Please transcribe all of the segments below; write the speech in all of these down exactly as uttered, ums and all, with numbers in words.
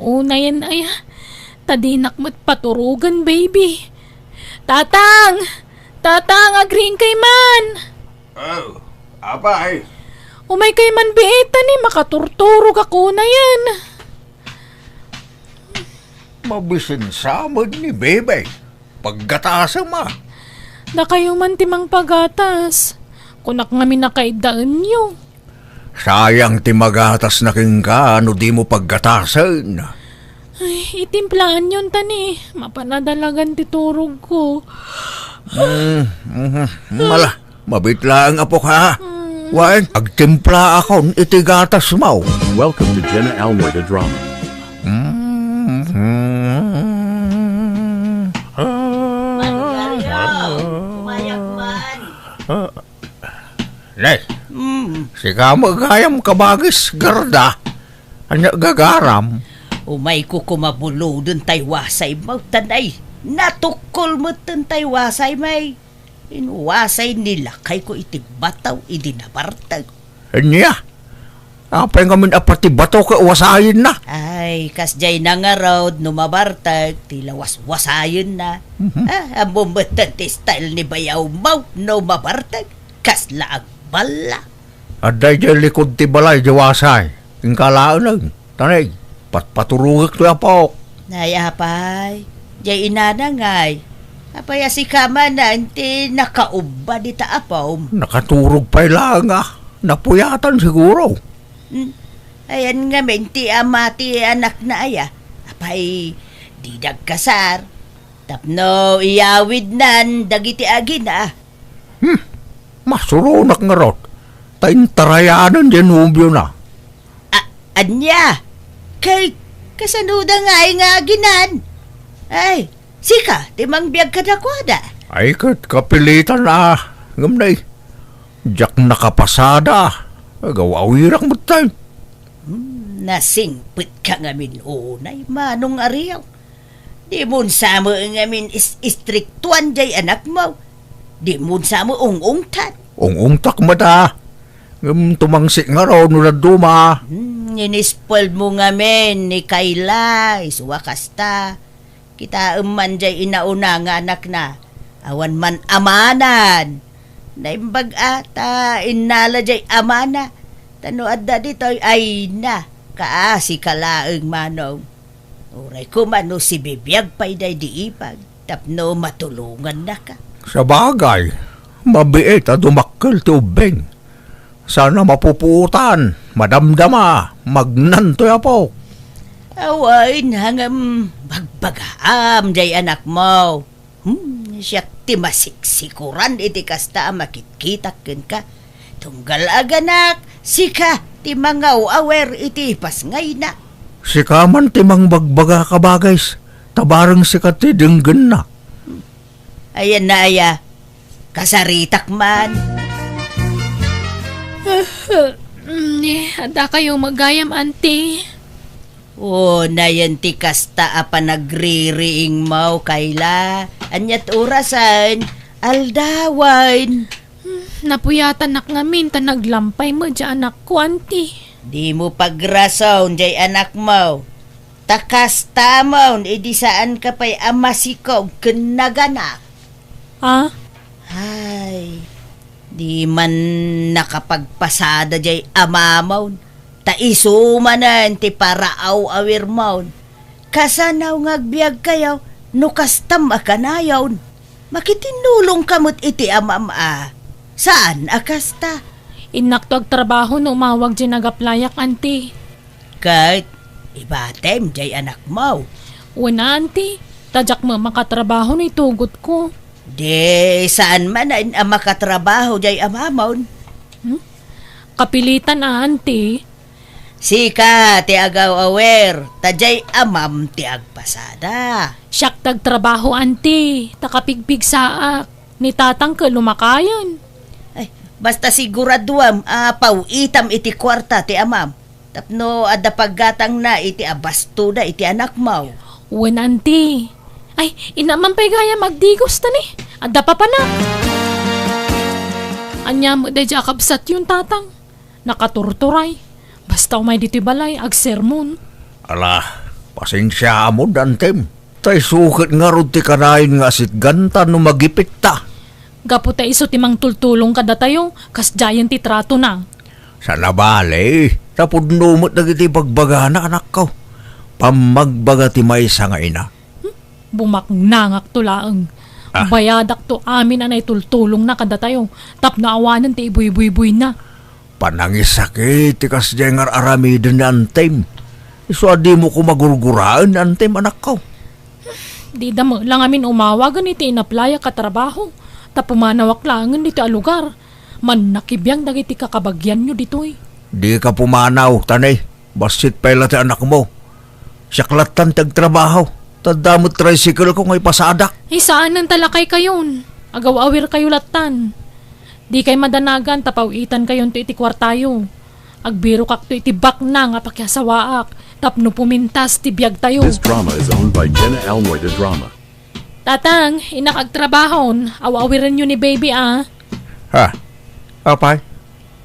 Unayen aya, ta dinak met paturogen, baby. Tatang! Tatang, agriingkay man! Oh, apay? Umaykay man biit, ta ni makaturturogak unayen. Mabisin sa met ni Bebe. Paggatasem a. Dakayo man ti mangpagatas. Kunak ngamin a kaiddaenyo. Sayang ti magatasna kenka no dimo paggatasen. Ay, itimplaanyon ta ni, mapan a dalagan ti turogko. Mm, mhm. Mala, mabiit laeng, apok, ha? Mm. Wen, agtimplaakon iti gatasmo. Welcome to Jenna Almoida Drama. Mm. Maria, umayak man. Nay, mm, sika met gayam kabagis, Gerda. Ania gagaram? Umayko koma buloden tay wasaymo, ta nay, natukkol metten tay wasaymo. Inwasay ni lakayko iti bataw idi nabartek. Ania? Apay ngamin a pati bato ket wasayenna? Ay, kasdiay na ngarud no mabartek ti lawas-wasayenna. Mhm. Ah, ammom metten ti style ni bayawmo no mabartek. Kasla agballa. Adda idiay likud ti balay di wasay. Inka laeng, tanay, patpaturogek toy apok. Nay, apay, diay inana ngay. Apay a sika manen ti nakaubba dita apom? Nakaturog pay laeng a. Napuyatan siguro. Hmm. Ayan ngamin ti ama ti anakna aya. Apay, di dagkasar. Tapno iyawidnan dagiti agina. Hmm, masuronak ngarud, ta intarayanen diay nobiona. A-, ania? Kay, kasanoda ngay nga aginan? Ay, sika, ti mangbiag kadakuada. Ay, ket kapilitan a, ngem nay, diak nakapasada, agaw-awirak metten. Hmm, nasingpet ka ngamin unay, Manong Ariaw. Dimon sa met ngamin is-, istriktuan jay anakmo. Dimon sa met ung-ungtan. Ung-ungtak met a. Ngem tumangsit ngarud no dadduma. Hmm, inispelmo ngamin ni Kayla, isu a kasta. Kitaem man jay inauna nga anakna. Awan man amanan. Naimbag a ta innala jay amana. Ta no adda ditoy, ay na, kaasi ka laeng, Manong. Uray koma no sibibiag pay daydi ipag tapno matulongannaka. Sabagay, mabiit a dumakkel ti ubbing. Saan a mapupuotan, madamdama, magnan toy apok. Awan, ngem bagbagaam jay anakmo. Hmm, siak ti masiksikuran iti kasta a makitkitak kenka. Tunggal aganak, sika ti mangaw-awer iti pasngayna. Sika man ti mangbagbaga, kabagis, ta bareng sika ti denggenna. Ayan na aya, kasaritak man. Ni, adda kayo met gayam, Auntie. O, nayen ti kasta a panagririingmo, Kayla. Ania't orasen? Aldawen. Hmm, napuyatanak ngamin ta naglampay met jay anakko, Auntie. Dimo pagrason jay anakmo. Ta kastamon idi saanka pay a masikog ken naganak. Ah? Ay, di man nakapagpasada jay amamon. Ta isu manen ti paraaw-awirmon. Kasano nga agbiagkayo no kastam a kanayon? Makitinnulongka met iti amam a. Saan a kasta? Innakto agtrabaho no umawag jay nagaplayak, Auntie. Ket ibatem jay anakmo. Wen, Auntie, ta diak met makatrabaho no itugotko. Di saan manen a makatrabaho jay amamon. Hmm? Kapilitan a, Auntie. Sika ti agaw-awer, ta jay amam ti agpasada. Siak ti agtrabaho, Auntie, ta kapigpigsaak. Ni Tatang ket lumakayen. Ay, basta siguraduam a paw-itam iti kuarta ti amam. Tapno adda paggatangna iti abastoda iti anakmo. Wen, Auntie. Ay, inna man pay gayam agdigos ta ni. Adda papanak. Ania met daydiay a kabsatyon, Tatang? Nakaturturay. Basta umay ditoy balay, agsermon. Ala, Pasensiaam, Antem. Ta isu ket ngarud ti kanayon nga asitganta no magipitta. Gapu ta isu ti mangtultulong kadatayo, kasdiayen ti tratona. Saan a bale, ta pudno met dagiti bagbagana, anakko. Pammagbaga ti maysa nga ina. Hmm? Bumaknangakto laeng. Ah. Bayadakto amin a naitultulongna kadatayo, tapno awanen ti ibuybuybuyna. Panangisakit ti kasdiay nga ar-aramiden ni Antem. Isu a dimo koma gurguraen ni Antem, anakko. Dida met la ngamin umawagen iti inaplayak a trabaho, ta pumanawak laengen ditoy a lugar. Mannakibiang dagiti kakabagianyo ditoy. Dika pumanaw, Tane. Bassit pay la ti anakmo. Siak lattan ti agtrabaho. Ta adda met tricycle ko nga ipasadak. Ay, saanen ta lakay kayon. Agaw-awir kayo lattan. Dikay madanagan ta paw-itankayonto iti kuartayo. Agbirokakto iti baknang a pakiasawaak tapno pumintas ti biagtayo. This drama is owned by Jenna Almoy de Drama. Tatang, innak agtrabahon. Aw-awirenyo ni baby, a. Ha? Apay?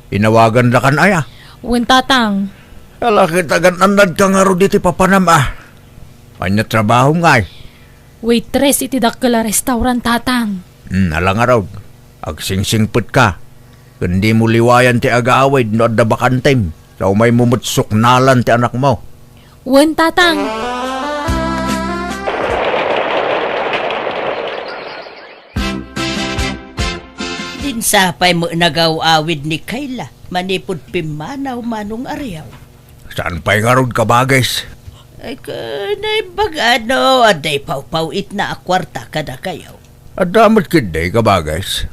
Inawagandakan aya? Wen, Tatang. Ala ket agan-annadka ngarud iti papanam, a. Ania trabahom ngay? Waitress iti dakkel a restaurant, Tatang. Hmm, ala ngarud. Agsingsingpetka. Ken dimo liwayan ti agawid no adda bakantem. Ta umaymo met suknalan ti anakmo. Wen, Tatang. Dinak pay met nagaw-awid ni Kayla manipud pimmanaw, Manong Ariaw. Saan pay ngarud, Kabagis? Ay, ka, naimbag-a no adda ipawpaw-itna a kuarta kadakayo. Adda met ketdi, Kabagis.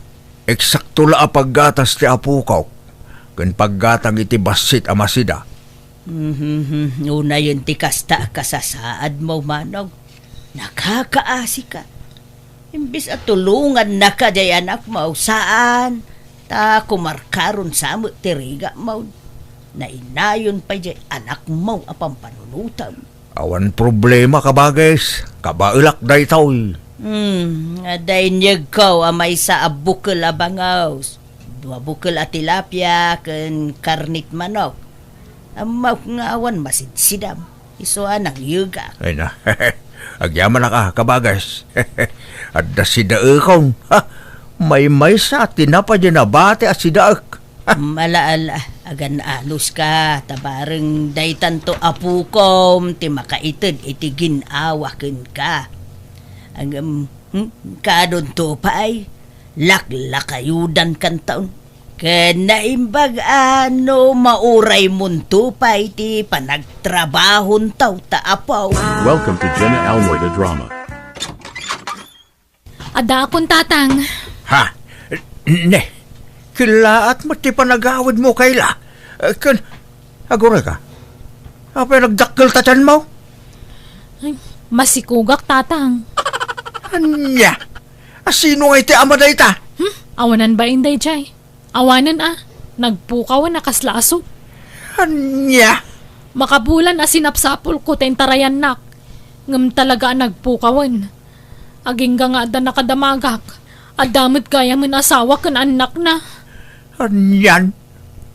Eksakto la a paggatas ti apokok ken paggatang iti bassit a masida. Mhm, unayen ti kasta a kasasaadmo, Manong. Nakakaasika. Imbes a tulongannaka jay anakmo, saan, ta kumarkaron sa met ti rigamo. Nainayon pay jay anakmo a pampanunotem. Awan problema, Kabagis. Kabaelak daytoy. Hmm, adda inyegko a maysa a bukel a bangus, dua bukel a tilapia, ken karnit manok. Ammok nga awan masidsidam. Isu a nangyegak. Ay na. Agyamanak a, Kabagis. Adda sidaekon. Ha? Maymaysa a tinapay a nabati a sidaek. Ala, ala, agan-anuska, ta bareng daytanto a pukom ti makaited iti gin-awa kenka. Ngem, hmm, kadunto pay, laklakayudankanton. Ken naimbag-a no mauraymonto pay ti panagtrabahonto ta apo. Welcome to Jenna Almoy the Drama. Addaakon, Tatang. Ha? Ne, kellaat met ti panagawidmo, Kayla. Eh, ken, agurayka. Apay nagdakkel ta tianmo? Ay, masikugak, Tatang. Ania? A, sino ngay ti ama dayta? Hmm? Awanan bain daydiay. Awanen a, nagpukawen a kasla aso. Ania? Makabulan a sinapsapulko ta intarayannak, ngem talaga a nagpukawen. Agingga nga adda nakadamagak, adda met gayamen asawa ken annakna. Anian?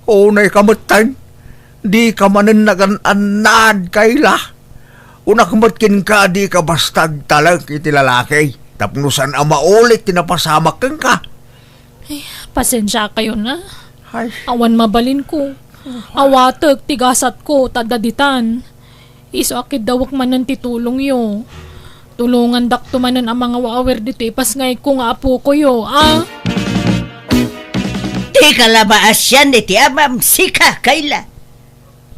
Unayka metten? Dika manen nagan-annad, Kayla. Kunak met kenka a dika basta agtalek iti lalaki tapno saan a maulit ti napasamak kenka. Ay, pasensiakayon a. Ay. Awan mabalinko. Awatek ti gasatko ta adda ditan. Isu a kiddawek manen ti tulongyo. Tulongandakto manen a mangaw-awir ditoy ipasngayko nga apokoyo, a? Dika la maasian iti amam, sika, Kayla.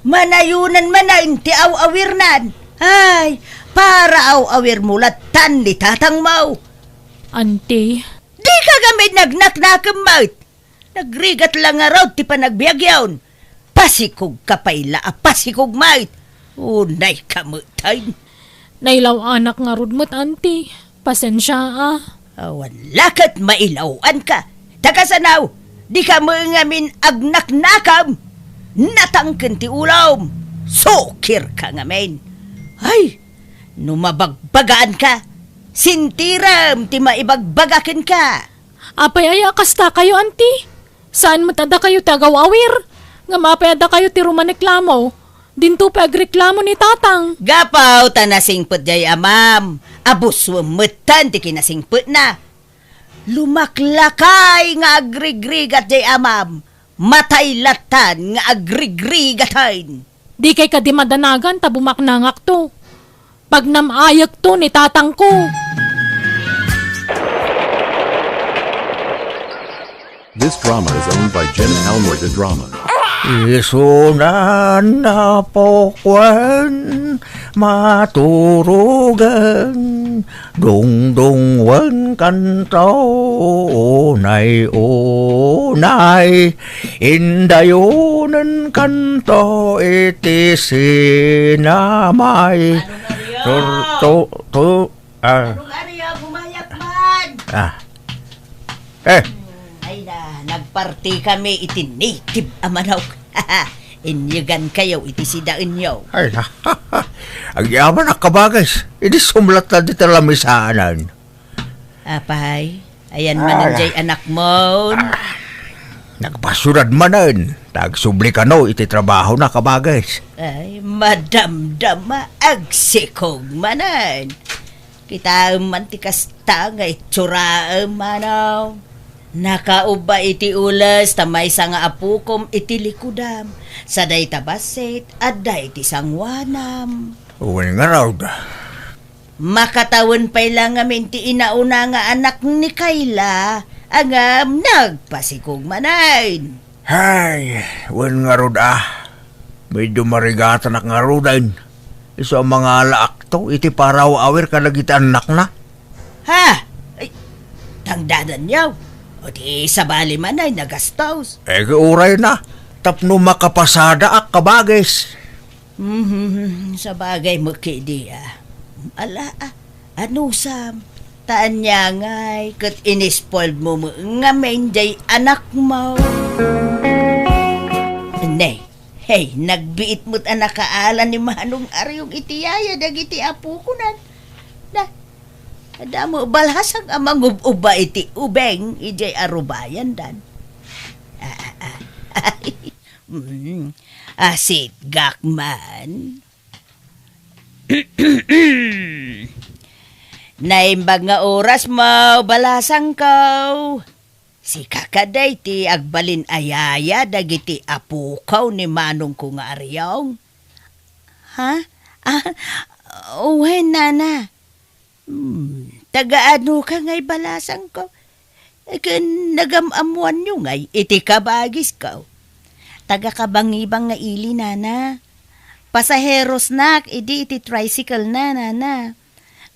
Manayonan manen ti aw-awirnan. Ay, para aw-awirmo lattan ni tatangmo. Anti. Dika ngamin nagnaknakem met. Nagrigat la ngarud ti panagbiagyon. Pasikogka pay la a pasikog met. Unayka metten. Nailaw-anak ngarud met, Anti. Pasensia a. Awan la ket mailaw-anka. Ta kasano, dika met ngamin agnaknakem. Natangken ti ulom. Sukirka ngamin. Ay, no mabagbagaanka, sentirem ti maibagbaga kenka. Apay aya a kastakayo, Anti? Saan met a dakayo ti agaw-awir? Ngem apay a dakayo ti rumaniklamo? Dinto pay agreklamo ni Tatang. Gapu ta nasingpet jay amam. Abuswem metten ti kinasingpetna. Lumaklakay nga agrigrigat jay amam. Matay lattan nga agrigrigaten. Dikay kadi madanagan ta bumaknangakto. Pagnam-ayekto ni tatangko. This drama is owned by Jenna Almoy de Drama. Isunan na pokwan, maturugan, dungdungwen kanto, unay, unay, indayonen kanto iti sinamay. Ano na riyan? Tur-, tu-, tu-, Ah. Ano nga riya, bumayak man? Ah. Eh. Hmm, ay na, nagparti kami iti native a manok. Inyegan kayo iti sidaenyo. Ay na. Agyaman a kabagis. Idi sumlat na di talamisaanan. Apay, ayan manen jay anakmon. Ah. Nagpasyudad manen. Ta agsubli kano iti trabahona, kabagis. Ay, madamdama, agsikog manen. Kitaem man ti kasta nga itsuraem, manaw. Nakaubba iti ules ta maysa nga apukom iti likudam. Sa dayta bassit, adda iti sanguanam. Wen ngarud. Makatawen pay la ngamin ti inauna nga anak ni Kayla, ngem nagpasikog manen. Hay, wen ngarud a. Medyo marigatanak ngaruden. Isu a mangalaakto iti paraw-awer kadagiti annakna. Ha? Ay, tangdadanyo. O di sabali man ay nagastos. Eh, uray na. Tapno makapasadaak, kabagis. Mhm, sabagay met kadi a. Ala, a, anusam? Ta ania ngay ket inispoilmo met ngamin jay anakmo. Ne, hey, nagbiit met a nakaala ni Manong Ariong iti yaya dagiti apokonan. Na, adda met balasang a mangub-uba iti ubeng idiay arubayandan. Ah, ah, ah. Mm. Asitgak man. Naimbag nga oras mo, balasangko. Sika kadi ti agbalin a yaya dagiti apokaw ni manongko nga Ariong? Ha? Ah, wen, nana. Hmm, taga-ano ka ngay, balasangko? Ken nagam-ammoanyo ngay iti kabagisko? Taga Kabangibang nga ili, nana. Pasaherosnak idi iti tricycle na, nana.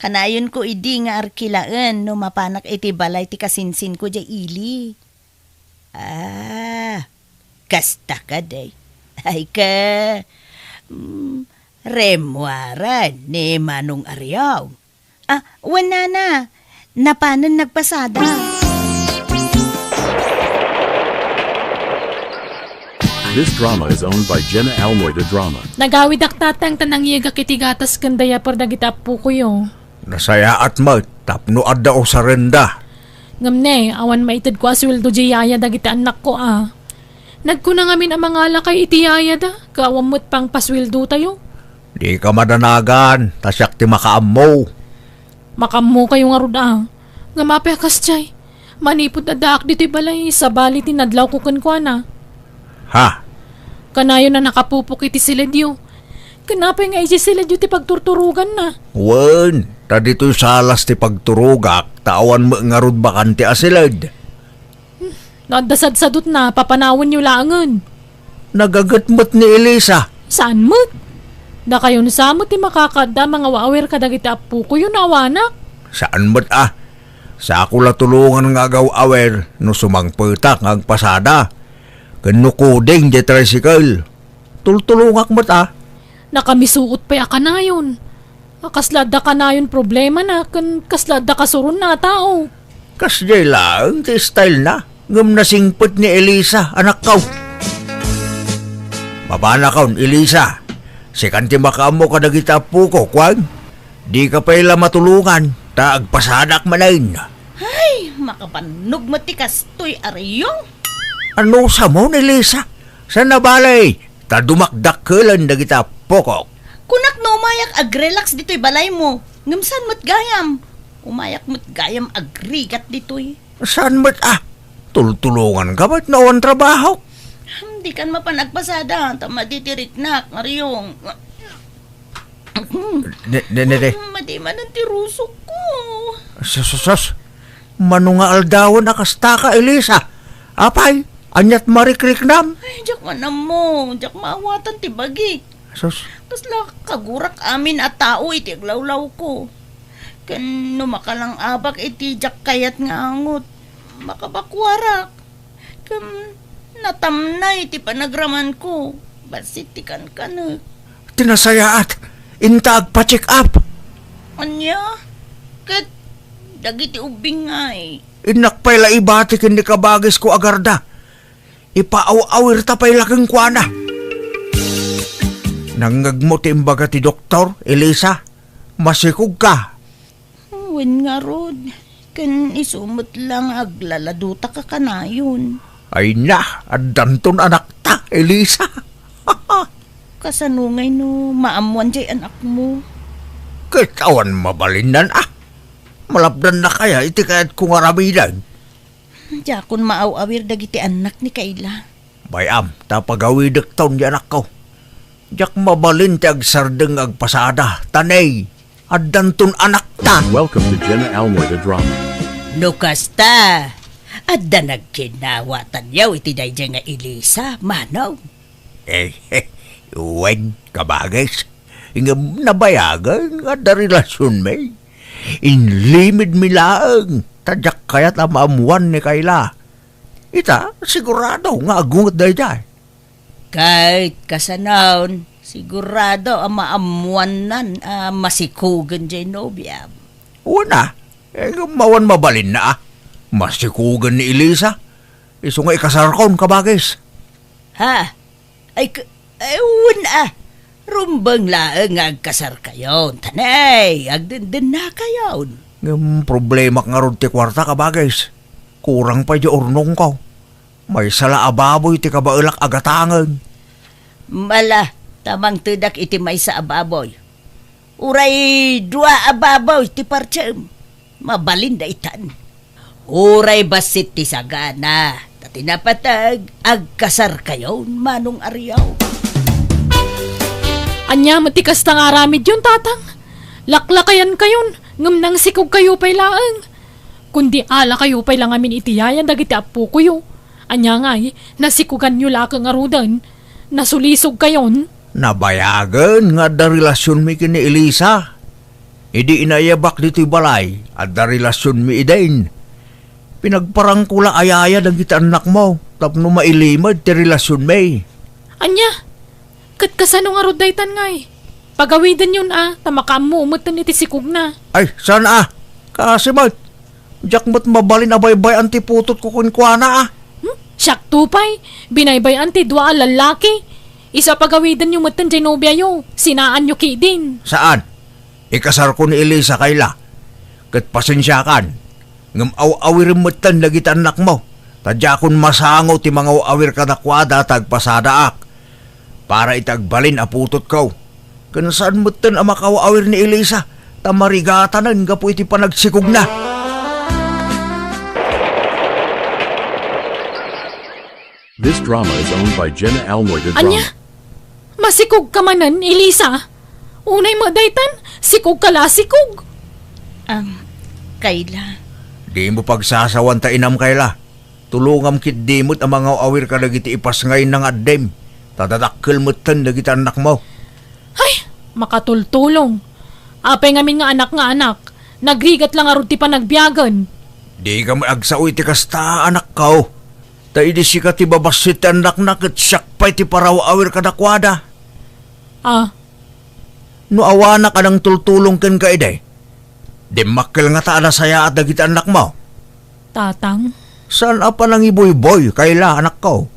Kanayonko idi nga arkilaen no mapanak iti balay ti kasinsinko diay ili. Ah, kasta kadi. Ay ka, mm, remmuaren ni Manong Ariong. Ah, wen, nana. Napanen nagpasada. This drama is owned by Jenna Almoy de Drama. Nagawidak, tatang, ta nangyegak iti gatas ken diaper dagiti appokoyo. Nasayaat met tapno adda usarenda. Ngem ne, awan maitedko a sueldo diay yaya dagiti annakko a. Nagkuna ngamin a mangalakay iti yayada, ket awan met pangpasueldotayo. Dika madanagan, ta siak ti makaammo. Makaammokayo ngarud a. Ngem apay a kasdiay? Manipud addaak ditoy balay, sabali ti nadlawko kenkuana. Ha? Kanayon a nakapupok iti siledyo. Ken apay nga idiay siledyo ti pagturturoganna? Wen, ta ditoy salas ti pagturogak, ta awan met ngarud bakante a siled. No adda sadsadutna, papanawenyo laengen. Nagaget met ni Elisa. Saan met? Dakayon sa met ti makakaadda a mangaw-awer kadagiti appokoyo no awanak. Saan met a. Sako la tulongan nga agaw-awer no sumangpetak nga agpasada. Ken no kuding diay tricycle. Tultulongak met a. Nakamisuot pay a kanayon. A, kasla adda kanayon problemana ken kasla adda kasuronna a tao. Kasdiay laeng ti stylena, ngem nasingpet ni Elisa, anakko. Mapanakon, Elisa. Sikan ti makaammo kadagiti appoko, kuan? Dika pay la matulongan, ta agpasadak manen. Ay, makabannog met ti kastoy, Ariong. Anusam, Elisa? Saan a bale? ta dumakdakkelen dagiti appokok. Kunak no umayak agrelax ditoy balaymo, ngem saan met gayam? Umayak met gayam agrigat ditoy. Saan met a? Tultulonganka met no awan trabahok. Hmm, dikan mapan agpasada, ta madi ti riknak, Mario. Ne, ne, ne, ne. Hmm, madi manen ti rusokko. Sus, sus, sus. Mano nga aldawen a kastaka, Elisa? Apay, aniat marikriknam? Ay, diak man ammo, diak maawatan ti bagik. Sus. Kasla kagurak amin a tao iti aglawlawko. Ken no makalang-abak iti diak kayat nga angot, makabakuarak. Ken natamnay ti panagramanko, bassit ti kankanek. Ti nasayaat, inta agpa-check up. Ania? Ket dagiti ubbing ngay? Innak pay la ibati ken ni kabagisko a garda. Ipaaw-awirta pay la kenkuana. Nangngegmo ti imbaga ti doktor, Elisa? Masikogka. Wen ngarud, ken isu met la nga aglaladutaka kanayon. Ay na, addanton anakta, Elisa. Kasano ngay no maammoan jay anakmo? Ket awan mabalinnan a. Malapdanna kaya iti kayatko nga aramiden? Diakon maaw-awir dagiti annak ni Kayla. Bay-am, ta pagawidekton ti anakko. Diak mabalin ti agsardeng nga agpasada, ta nay, addanton anakta. Welcome to Jenna Almoy the Drama. No kasta, adda nagkinnawatanyo iti daydiay nga Elisa, manong? Eh, wen, kabagis. Ngem nabayagen nga adda relasionmi. Inlimedmi laeng, ta diak kayat a maammoan ni Kayla. Ita, sigurado nga agunget daydiay. Ket kasano, sigurado a maammoannan a masikogen jay nobiam. Wen a, eh, ngem awan mabalinna a. Masikogen ni Elisa. Isu nga ikasarkon, kabagis. Ha? Ay, k-, ay, wen a. Rumbeng laeng nga agkasarkayon. Ta nay, agdendennakayon. Ngem problemak ngarud ti kuarta, kabagis. Kurang pay di urnongko. Maysa la a baboy ti kabaelak a gatangen. Mala, ta mangtedak iti maysa a baboy. Uray dua a baboy ti partsem. Mabalin daytan. Uray bassit ti sagana, ta ti napateg, agkasarkayon, Manong Ariaw. Ania met ti kasta nga aramidyon, Tatang? Laklakayankayon, ngem nangsikogkayo pay laeng. Kundi alakayo pay la ngamin iti yaya dagiti appokoyo. Ania ngay, nasikoganyo la ket ngaruden, nasulisogkayon? Nabayagen nga adda relasionmi ken ni Elisa. Idi inayabak ditoy balay, adda relasionmi idin. Pinagparangko la a yaya dagiti annakmo tapno mailimed ti relasionmi. Ania? Ket kasano ngarud daytan ngay? Pagawidenyon a, ta makaammo metten iti sikogna. Ay, saan a? Kaasi met. Diak met mabalin a baybay-an ti putotko kenkuana a. Hmm? Siakto pay, binaybay-an ti dua a lallaki. Isu a pagawidenyo metten jay nobiayo, sinaanyo ketdin. Saan? Ikasarko ni Elisa, Kayla. Ket pasensiakan. Ngem aw-awirem metten dagiti annakmo, ta diakon masango ti mangaw-awir kadakuada ta agpasadaak para iti agbalin a putotko. Ken saan metten a makaw-awir ni Elisa, ta marigatanen gapu iti panagsikogna. This drama is owned by Jenna Almoy de Drama. Ania? Masikogka manen, Elisa? Unay met daytan, sikogka la a sikog. Am, Kayla. Dimo pagsasawan ta inam, Kayla. Tulongam ketdi met a mangaw-awir kadagiti ipasngayna nga addim, ta dadakkel metten dagiti annakmo. Ay, makatultulong. Apay ngamin nga anak nga anak, nagrigat la ngarud ti panagbiagen. Dika met agsao iti kasta, anakko. Ta idi sika ti babassit ti annakna ket siak pay ti paraw-awir kadakuada. Ah. No awanak a nangtultulong kenka idi, dimmakkel ngata a nasayaat dagiti annakmo? Tatang. Saan a panangibuyboy, Kayla, anakko.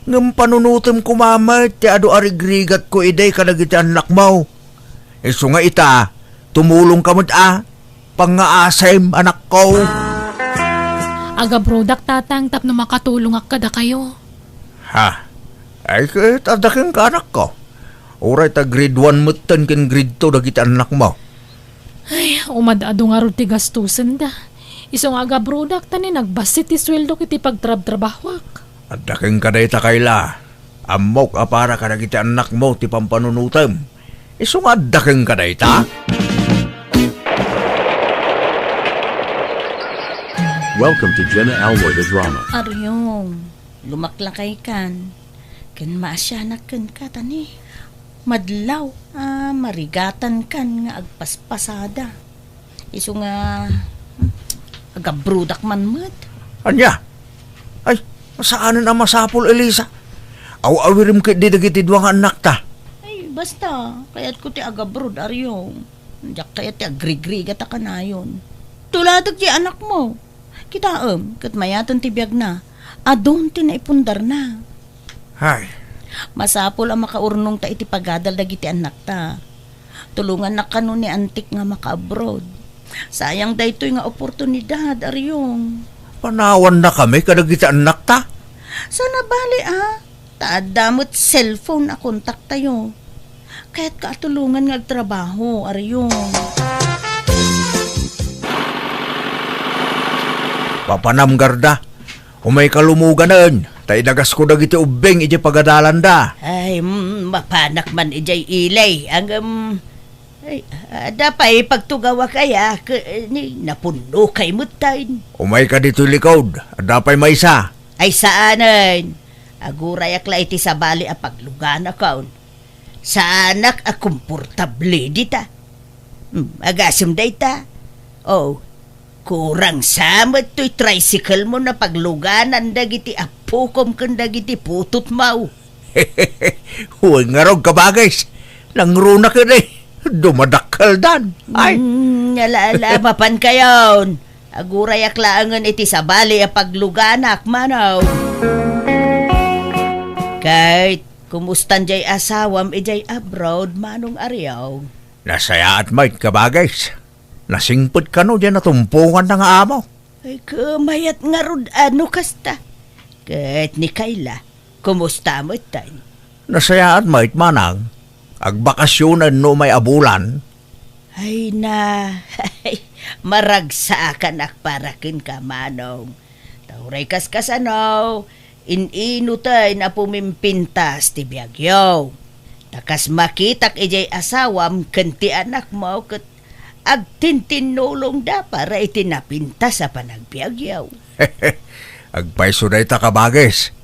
Ngem panunotem koma met ti adu a rigrigatko idi kadagiti annakmo. Isu nga ita, tumulongka met a, pangngaasim, anakko. Agabrodak, Tatang, tapno makatulongak kadakayo. Ha? Ay, ket adda kenka, anakko. Uray ta grade one metten ken grade two dagiti annakmo. Ay, umad-adu ngarud ti gastosenda. Isu nga agabrodak ta ni nagbassit ti sueldok iti pagtrabtrabahoak. Adda kenka dayta, Kayla. Ammok a para kadagiti annakmo ti pampanunotem. Isu nga adda kenka dayta? Welcome to Jenna Almoy the Drama. Aryong, lumaklakaykan. Ken maasianak kenka, ta ni madlaw a marigatankan nga agpaspasada. Isu nga, hmm, agabrodak man met. Ania? Ay, saanen a masapul, Elisa. Aw-awirem ketdi dagiti dua nga annakta. Ay, basta, kayatko ti agabroad, Aryong. Diak kayat ti agrigrigat a kanayon. Tulatek ti anakmo. Kitaem, ket mayaten ti biagna. Adun ti naipundarna. Hay. Masapul a makaurnongta iti pagadal dagiti annakta. Tulongannak kano ni antik nga maka-abroad. Sayang daytoy nga oportunidad, Aryong. Panawannakami kadagiti annakta? Saan a bali, a. Ta adda met cellphone a kontaktayo. Kayatka a tulongan nga agtrabaho, Aryong. Papanam, Garda. Umayka lumoganen, ta idagasko dagiti ubbing idiay pagadalanda. Ay, mm, mapanak man idiay ili, ngem, ay, adda pay pagtugawak aya, ke-, ni, napunnokay metten. Umayka ditoy likod, adda pay maysa. Ay, saanen. Agurayak la iti sabali a pagluganakon. Saanak a komportable dita. Hmm, agasem dayta. Oh, kurang sa met toy tricycle mo a pagluganan dagiti appokom ken dagiti putotmo. Wen ngarud, kabagis. Nangruna ketdi. Dumadakkeldan. Ay. Hmm, ala, ala, mapankayon. Agurayak laengen iti sabali a pagluganak, Manong. Kay, kumustan jay asawam idiay abroad, Manong Aryong? Nasayaat met, kabagis. Nasingpet kano jay natumponganna nga amo. Ay, kumayat ngarud a no kasta. Ket ni Kayla, kumusta metten? Nasayaat met, Manang. Agbakasyonen no umay a bulan. Ay na, ay, maragsakanak para kenka, Manong. Ta uray kaskasano, in-inuten a pumimpintas ti biagyo. Ta kas makitak idiay asawam ken ti anakmo ket agtintinnulongda para iti napintas a panagbiagyo. Agpayso dayta, kabagis.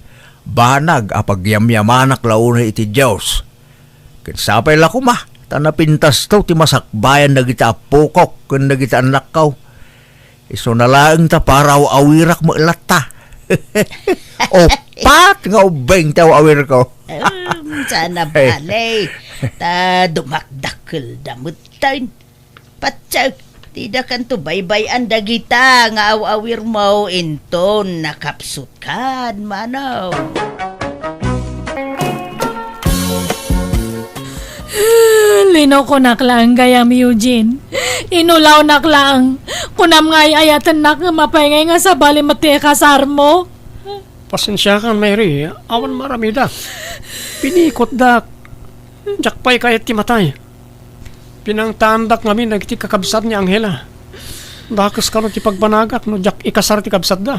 Banag a pagyamyamanak la unay iti Dios. Ket sapay la koma, ta napintasto ti masakbayan dagiti appokok ken dagiti annakko. Isuna laeng ta para aw-awirak met latta. Uppat nga ubbing ti aw-awirko. Em, saan a bale, ta dumakdakkelda metten. Patse, didakanto baybay-an dagita nga aw-awirmo inton nakapsutkan, Manong. Linokonak laeng gayam, Eugene. Inulawnak laeng. Kunam nga ay-ayatennak ngem apay ngay nga sabali met ti ikasarmo? Pasensiakan, Mary. Awan maaramidak. Pinikotdak. Diak pay kayat ti matay. Pinangtaandak ngamin dagiti kakabsat ni Angela. Dakes kano ti pagbanagak no diak ikasar ti kabsatda.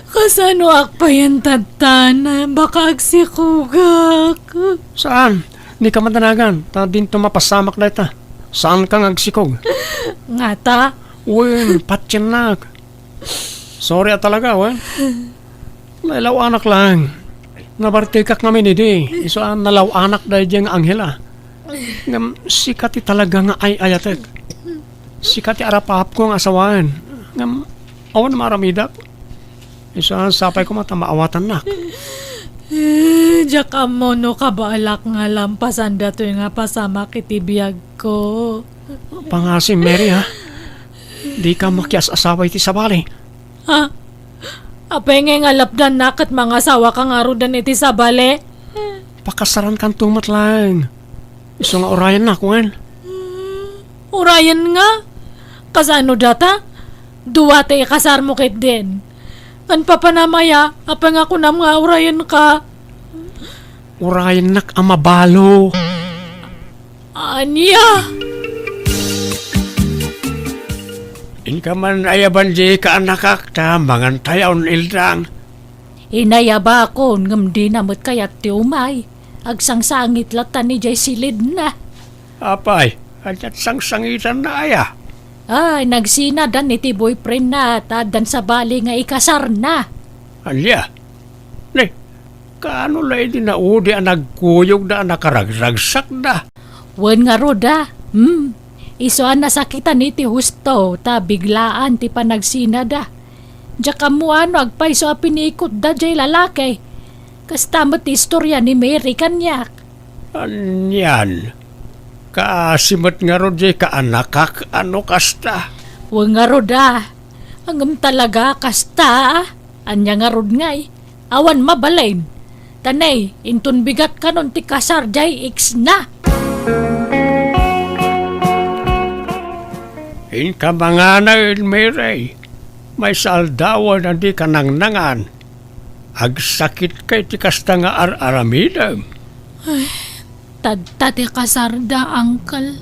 Kasanoak payen tattan? Baka agsikogak. Saan? Dika madanagan, ta dinto mapasamak dayta. Saanka nga agsikog. Ngata? Wen, patiennak. Sorry a talaga, wen. Nailaw-anak laeng. Nabartekak ngamin idi, isu a nalaw-anak daydiay nga Angela. Ngem sika ti talaga nga ay-ayatek. Sika ti arap-apko nga asawaen. Ngem awan maaramidak. Isu a sapay koma ta maawatannak. Eh, diak ammo no kabaelak nga lampasan datoy nga pasamak iti biagko. Pangasim, Mary, ha? Dika makias-asawa iti sabali. Ha? Apay ngay nga lapdannak ket mangasawaka ngaruden iti sabali? Pakasarankanto met laeng. Isu nga urayennak, wen? Hmm, urayen nga? Kasano data? Dua ti ikasarmo ketdin. Ken papanam aya, apay nga kunam nga urayenka? Urayennak a mabalo. Ania? Inka man ayaban di kaanakak ta mangantayon, Eldang. Inayabakon, ngem dina met kayat ti umay. Agsangsangit latta ni jay silidna. Apay, ania't sangsangitanna aya? Ay, nagsinadan iti boyfriendna ta addan sabali nga ikasarna. Ania? Ne, kaano la idi naudi a nagkuyogda a nakaragragsakda? Wen ngarud a, hmm, isu a nasakitan iti husto ta biglaan ti panagsinada. Diak ammo no agpayso a pinikotda jay lalaki. Kasta met ti istorya ni Mary kaniak. Anian? Kaasi met ngarud jay kaanakak a no kasta? Wen ngarud a, ngem talaga kasta a. Ania ngarud ngay? Awan mabalin. Ta ne, inton bigat kanon ti kasar jay ex na. Inka manganay, Mary. Maysa aldawen a dika nangnangan. Agsakitka iti kasta nga ar-aramidem. Ay, tadta ti kasarda, Uncle.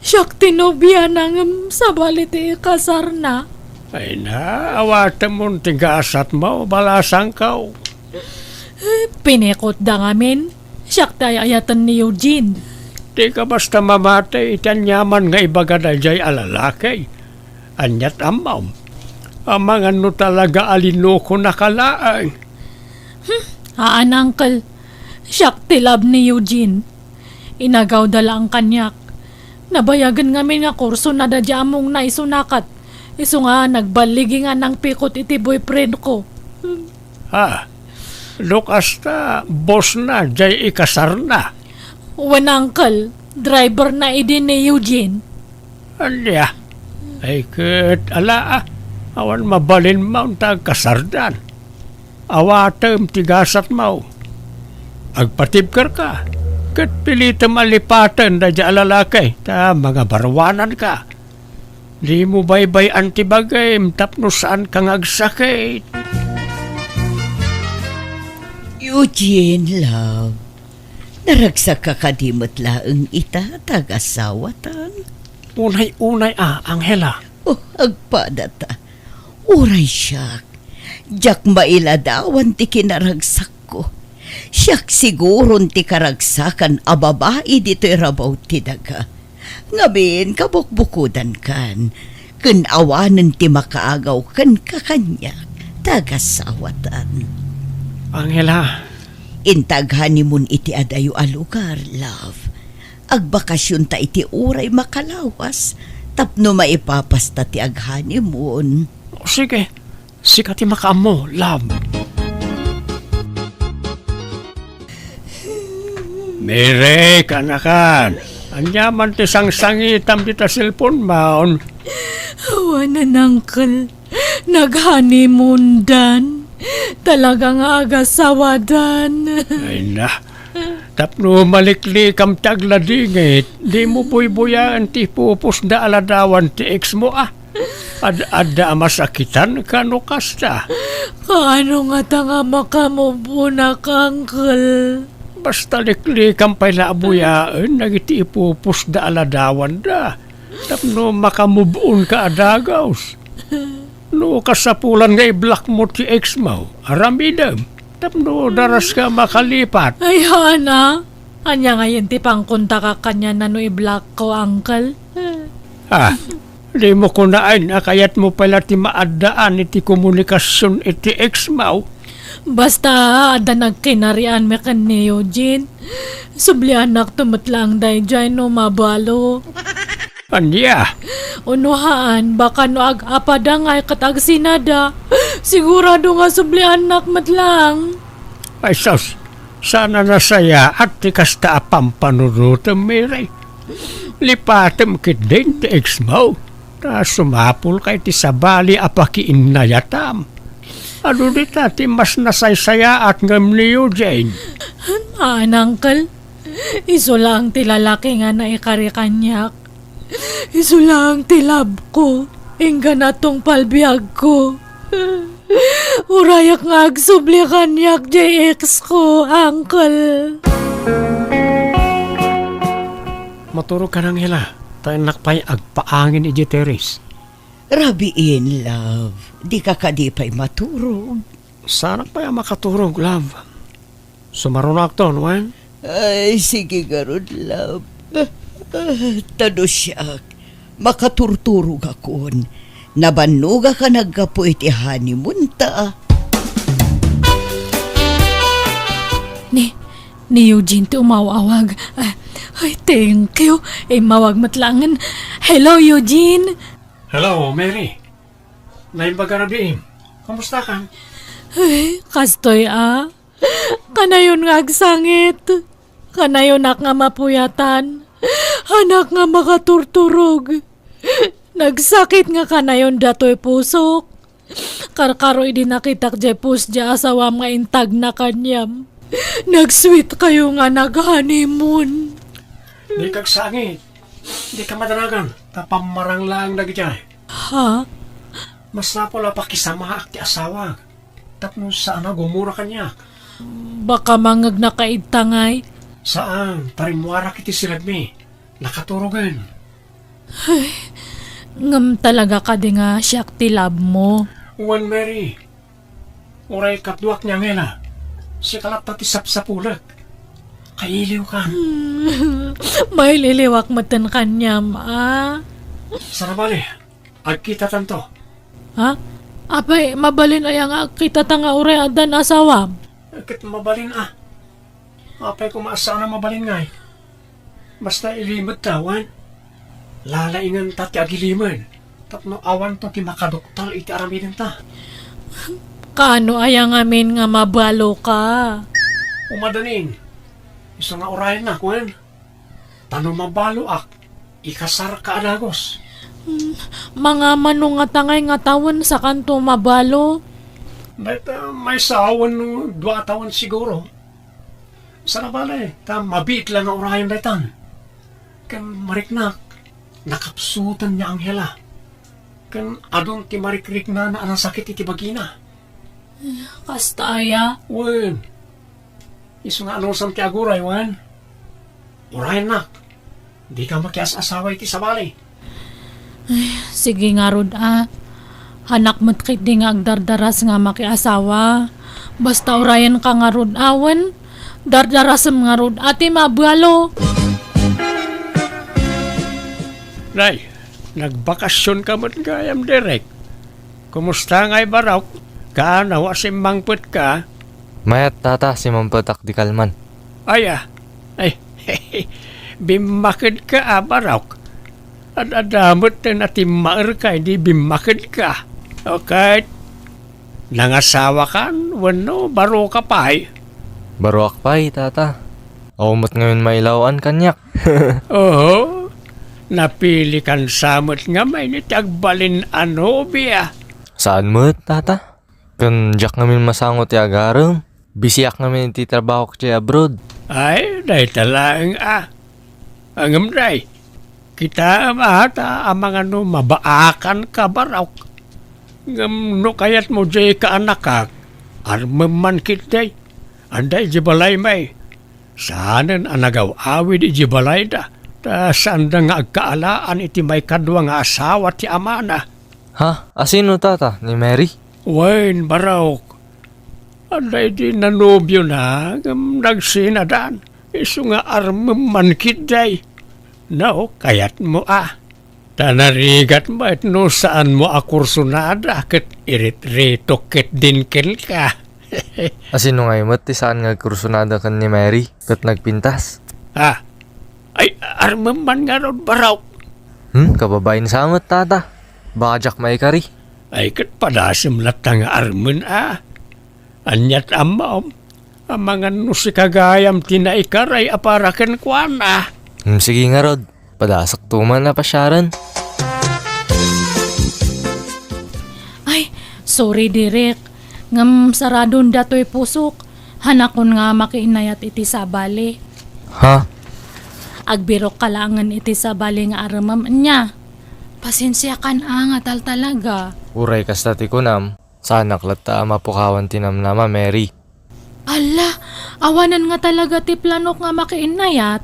Siak ti nobiana ngem sabali ti ikasarna. Ay na, awatemon ti gasatmo, balasangko. Pinikotda ngamin. Siak ti ay-ayaten ni Eugene. Dika basta mamati iti aniaman nga ibaga daydiay a lalaki. Ania't ammom? Amangan no talaga a linukonaka laeng. Hmm, haan, Uncle. Siak ti love ni Eugene. Inagawda laeng kaniak. Nabayagen ngamin nga kursona daydiay amongna isuna ket isu nga nagballigi nga nangpikot iti boyfriendko. Ha? No kasta, bossna jay ikasarna? Wen, Uncle, driverna idi ni Eugene. Ania? Ay ket ala a, awan mabalinmo ta agkasardan. Awatem ti gasatmo. Agpatibkerka, ket pilitem a lipaten daydiay a lalaki ta mangabaruananka. Dimo baybay-an ti bagim tapno saanka nga agsakit. Eugene, love, naragsakka kadi met laeng ita ta agasawatan? Unay-unay a, Angela. Oh, agpadata. Uray siak, diak mailadawan ti kinaragsakko. Siak siguron ti karagsakan a babai ditoy rabaw ti daga. Ngamin, kabukbukodankan, ken awanen ti makaagaw kenka kaniak, ta agasawatan. Angela. Inta aghoneymoon iti adayo a lugar, love. Agbakasionta iti uray makalawas, tapno maipapasta ti aghoneymoon. O, sige. Sika ti makaammo, love. Mary, kaanakan. Ania man ti sangsangitam dita cellphone-mon? Awanen, uncle. Nag-honeymoon-dan. Talaga nga agasawadan. Ay na. Tapno maliklikam ti agladingit, dimo buybuyaen ti ipupusda a ladawan ti ex-mo, a. Ad-adda a masakitan kano kasta. Kaano ngata nga makamove-onak, uncle? Basta liklikam pay la a buyaen dagiti ipupusda a ladawanda tapno makamove-onka a dagus. No kasapulan nga i-block-mo ti ex-mo, aramidem tapno daraska makalipat. Ay, haan a. Ania ngayen ti pangkontakak kaniana no i-block-ko, uncle? Ah, dimo kunaen a kayatmo pay la ti maaddaan iti komunikasion iti ex-mo? Basta, adda nagkinarianmi ken ni Eugene. Subliannakto met laeng daydiay no mabalo. Ania? Uno haan, baka no ag-apada ngay ket agsinada, sigurado nga subliannak met laeng. Ay sus, saan a nasayaat ti kasta a pampanunotem, Mary. Lipatem ketdin ti ex-mo, ta sumapulka iti sabali a pakiinnayatam. Adu dita ti mas nasaysayaat ngem ni Eugene. Haan, uncle. Isu laeng ti lalaki nga naikari kaniak. Isu laeng ti love-ko, inggana tungpal biagko. Urayak nga agsubli kaniak jay ex ko, uncle. Maturog ka, Angela, ta innak pay agpaangin idiay terrace. Rabiin, love. Dika kadi pay maturog? Saanak pay a makaturog, love. Sumarunoakton, wen? Ay, sige ngarud, love. Ah, ta no siak, makaturturogakon. Nabannogak a naggapu iti honeymoon ta. Ni, ni Eugene ti umaw-awag. Ah, ay, thank you. Immawag met laengen. Hello, Eugene. Hello, Mary. Naimbag a rabiim. Kumusta ka? Ay, kastoy a. Kanayon nga agsangit. Kanayonak nga mapuyatan. Hanak nga makaturturog. Nagsakit nga kanayon datoy pusok. Karkaro idi nakitak jay post jay asawam nga intagna kaniam. Nag-sweet kayo nga nag-honeymoon. Dika agsangit. Dika madanagan. Ta pammarang laeng dagijay. Ha? Masapul a pakisamaak ti asawak tapno saan a gumura kaniak. Baka mangegnaka ita ngay? Saan, ta rimmuarak iti silagmi. Nakaturogen. Ay, ngem talaga kadi nga siak ti love mo? Wen, Mary. Uray kaduak ni Angela, sika latta ti sapsapulek. Kailiwkan. Maililiwak metten kaniam, a? Sara bale, agkitatanto. Ha? Apay, mabalin aya nga agkitata nga uray addan asawam? Ket mabalin a. Apay koma a saan a mabalin ngay? Basta ilimedta, wen? Lalaingenta ti agilimed tapno awanto ti makaduktal iti aramidenta. Kaano aya ngamin nga mabaloka? Umadanin. Isu nga urayennak, wen? Ta no mabaloak, ikasarka a dagus. Hmm, mangamano ngata ngay nga tawen sakanto mabalo? Dayta maysa a wenno dua a tawen siguro. Sara bale, ta mabiit la nga urayen daytan. Ken mariknak, nakapsuten ni Angela. Ken adun ti marikriknana a nasakit iti bagina. Kasta aya? Wen. Isu nga anusam ti aguray, wen? Urayennak. Dika makias-asawa iti sabali. Ay, sige ngarud a. Hanak met ketdi nga agdardaras nga makiasawa. Basta urayenka ngarud a, wen? Dardarasem ngarud a ti mabalo. Nay, nagbakasionka met gayam, Derek. Kumusta ngay, Barok? Kaano a simmangpetka? Mayat, tata, simmangpetak di kalman. Aya, ay, bimmakedka a, Barok. Ad-adda met ti natimmaerka idi bimmakedka. Okay. Nangasawakan wenno baroka pay? Baroak pay, tata. Awan met ngamin mailaw-an kaniak. Oho. Napilikan sa met ngamin iti agbalin a nobia. Saan met, tata? Ken diak ngamin masango ti agarem. Bisiak ngamin iti trabahok ti abroad. Ay, dayta laeng a. Ngem day, kitaem a ta amangan no mabaakanka, Barok. Ngem no kayatmo diay kaanakak, armem man ketdi. Adda idiay balay may. Saanen a nagaw-awid idiay balayda, ta saanda nga agkaalaan iti maikadua nga asawa ti amana. Ha? Asino, tata? Ni Mary? Wen, Barok. Adda idi nanobiona ngem nagsinadan. Isu nga armem man ketdi. No, kayatmo a. Ta narigat met no saanmo a kursunada ket iritiritok ketdin kenka. Asino ngay met ti saan nga agkursunada ken ni Mary ket nagpintas? Ah, ay, armem man ngarud, Barok. Hmm, kababain sa met, tata. Baka diak maikari. Ay, ket padasem latta nga armen a. Aniat ammom, amangan no sika gayam ti naikari a para kenkuana. Hmm, sige ngarud. Padasakto man a pasiaren. Ay, sorry, Derek. Ngem saradon datoy pusok. Hanakon nga makiinayat iti sabali. Ha? Agbirokka laengen iti sabali nga aremem nia. Pasensiakan a nga taltalaga. Uray kasta ti kunam, Saanak latta a mapukawan ti namnama, Mary. Alla, awanen nga talaga ti planok nga makiinnayat.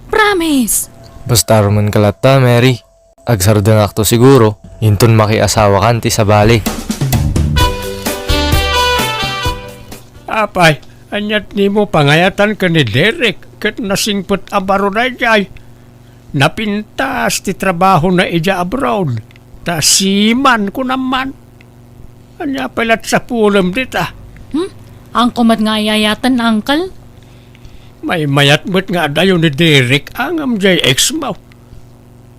Promise! Basta rumen ka latta, Mary. Agsardengakto siguro, inton makiasawakan ti sabali. Apay, ania't dimo pangayatan ken ni Derek ket nasingpet a baro daydiay? Napintas ti trabahona idiay abroad, ta seaman, kunam man. Ania pay la't sapulem dita? Hmm? Haanko met nga ay-ayaten, uncle? Maymayat met nga adayo ni Derek a ngem diay ex mo.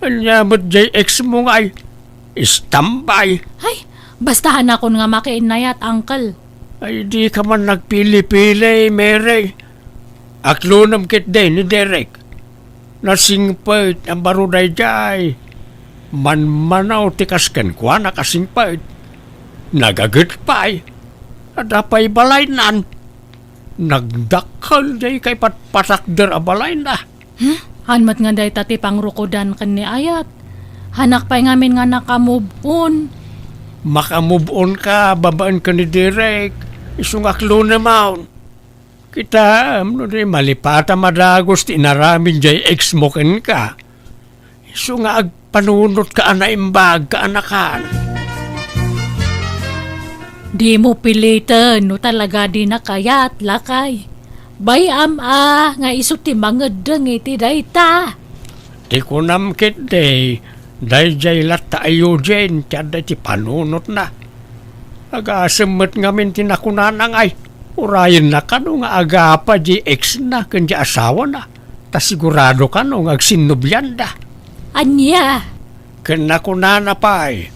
Ania met diay ex mo nga ay-istambay? Ay, basta haanakon nga makiinnayat, uncle. Ay, dika man nagpili-pili, Mary. Aklonem ketdi ni Derek. Nasingpet a baro daydiay. Manmanaw ti kas kenkuana a singpet. Nagaget pay. Adda pay balaynan. Nagdakkel diay kaipatpatakder a balayna. Hmm? Haan met nga dayta ti pangrukodan ken ni ayat. Haanak pay ngamin nga naka-move on. Maka-move on ka babaen ken ni Derek. Isu nga aklonemon. Kitaem no di malipatam a dagus ti inaramid diay ex mo kenka. Isu nga agpanunotka a naimbag, kaanakan. Dimo piliten no talaga di nakayat, lakay. Bay-am a nga isu ti mangeddeng iti dayta. Ti kunam ketdi, daydiay latta a Eugene ti adda iti panunotna. Agasem met ngamin ti nakunana nga ay, urayenna kano nga agapa di ex-na ken di asawana, ta sigurado kano nga agsinnobianda. Ania? Ken nakunana pay,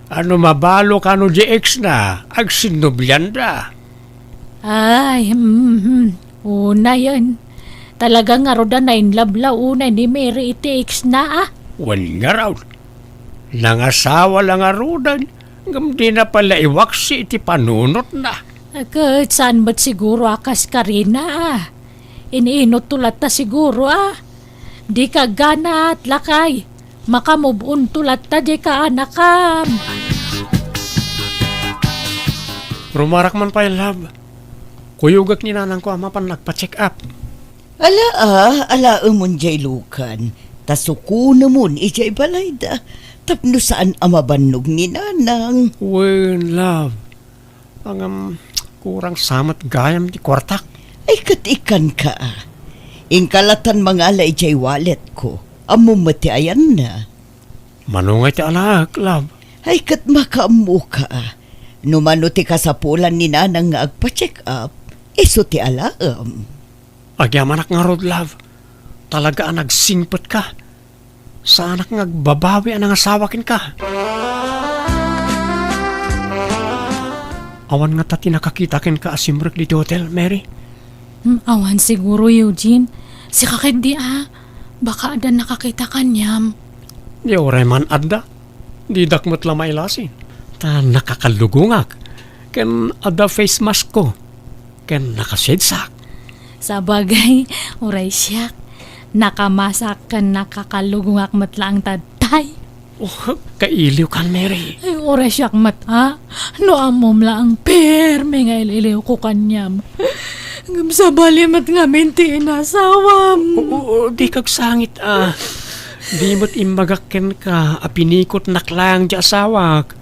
a no mabalo kano di ex-na, agsinnobianda. Ay, mhm. Unayen. Talaga ngarud a nainlove la unay ni Mary iti ex-na, a? Wen ngarud. Nangasawa la ngaruden, ngem dina pay la iwaksi iti panunotna. Ket saan met siguro a kas karina, a? Iniinotto latta siguro, a? Dika agganat, lakay. Maka-move on to latta diay kaanakam. Rumarak man pay, love. Kuyogek ni nanangko a mapan nagpa-check up. Ala, a, alaemon diay lukan, ta sukonemon idiay balayda, tapno saan a mabannog ni nanang. Wen, love. Ngem, kurang sa met gayam ti kuartak. Ay, ket ikkanka, a. Inka latan mangala idiay walletko. Ammom met ti ayanna. Mano ngay ti alaek, love? Ay, ket makaammoka, a. No mano ti kasapulan ni nanang nga agpa-check up, isu ti alaem. Agyamanak ngarud, love. Talaga a nagsingpetka. Saanak nga agbabawi a nangasawa kenka. Awan ngata ti nakakita kenka a simrek ditoy hotel, Mary? Hmm, awan siguro, Eugene. Sika ketdi, a. Baka adda nakakita kaniam. Di uray man adda. Didak met la mailasin. Ta nakakalugongak. Ken adda face mask ko. Ken nakashades-ak. Sabagay, uray siak. Nakamasak ken nakakalugongak met laeng ta tay. Oh, kailiwkan, Mary. Ay, uray siak met, a. No ammom laeng permi nga il-iliwko kaniam. Ngem sabali met ngamin ti inasawam. Oo, dika agsangit, a. Di met imbagak kenka a pinikotnak laeng ti asawak.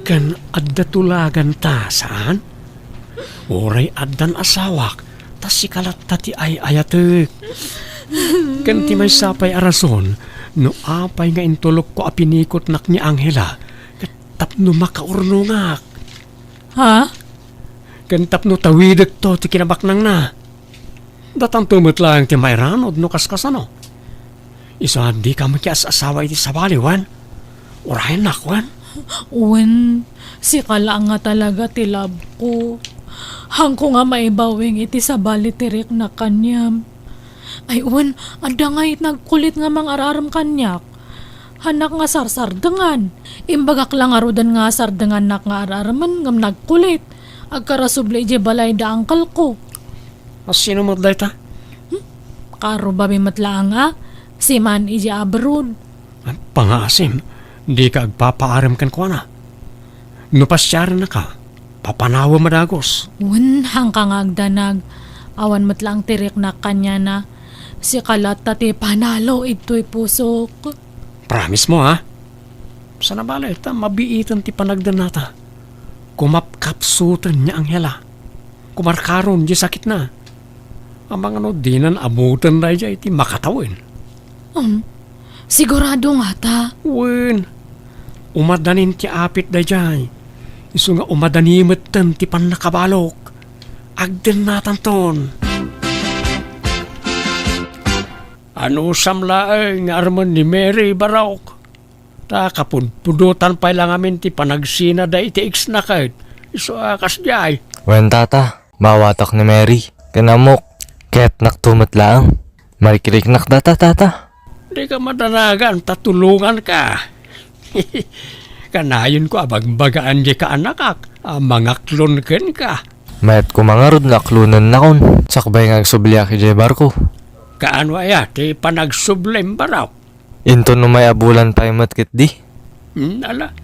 Ken adda tulaganta, saan? Uray addan asawak, ta sika latta ti ay-ayatek. Ken ti maysa pay a rason no apay nga intulokko a pinikotnak ni Angela, ket tapno makaurnongak. Ha? Ken tapno tawidekto ti kinabaknangna. Datanto met laeng ti mairanod no kaskasano. Isu a dika makias-asawa iti sabali, wen? Urayennak, wen? Wen, sika laeng nga talaga ti love ko. Haanko nga maibawing iti sabali ti riknak kaniam. Ay, wen, adda ngay nagkulit nga mangar-arem kaniak. Haanak nga sarsardengan. Imbagak la ngaruden nga sardengannak nga ar-aremen ngem nagkulit. Agkarasubli idiay balay da uncle ko. A, sino met dayta? Hmm? Karubabi met laeng a, seaman idiay abroad. Pangaasim, dika agpapaarem kenkuana. No pasiarennaka, Papanawem a dagus. Wen, haanka nga agdanag. Awan met laeng ti riknak kaniana. Sika latta ti panalo idtoy pusok. Promise mo, ha? Sana bale, ta mabiiten ti panagdennata. Kumapkapsuten ni Angela. Kumarkaron diay sakitna. Amangan no dinan ammuten daydiay ti makatawen. Um, sigurado ngata? Wen, umadanin ti apit daydiay. Isu nga umadani metten ti pannakabalok. Agdennatanton. Anusam laeng nga armen ni Mary, Barok? Ta kapudpudotan pay la ngamin ti panagsina dayta iti ex-na ket isu a kasdiay. Wen, tata, maawatak ni Mary ken ammok. Kayatnakto met laeng. Marikriknak data, tata. Dika madanagan ta tulonganka. Kanayonko a bagbagaan diay kaanakak a mangaklon kenka. Mayat koma ngarud nga aklonennakon sakbay nga agsubliak idiay barko. Kaano aya ti panagsublim, Barok? Inton umay a bulan pay met ketdi. Hmm, ala,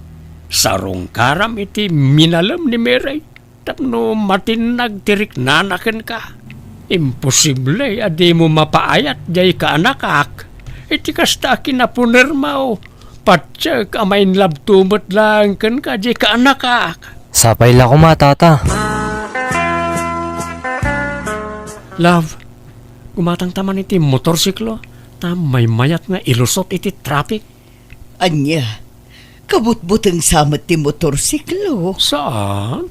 sarungkaram iti minalem ni Mary tapno matinnag ti riknana kenka. Imposible a dimo mapaayat diay kaanakak iti kasta a kinapunermo. Patiek a ma-in love-to met laeng kenka diay kaanakak. Sapay la koma, tata. Love, gumatangta man iti motorsiklo, ta maymayat nga ilusot iti traffic. Ania, kabutbuteng sa met ti motorsiklo? Saan?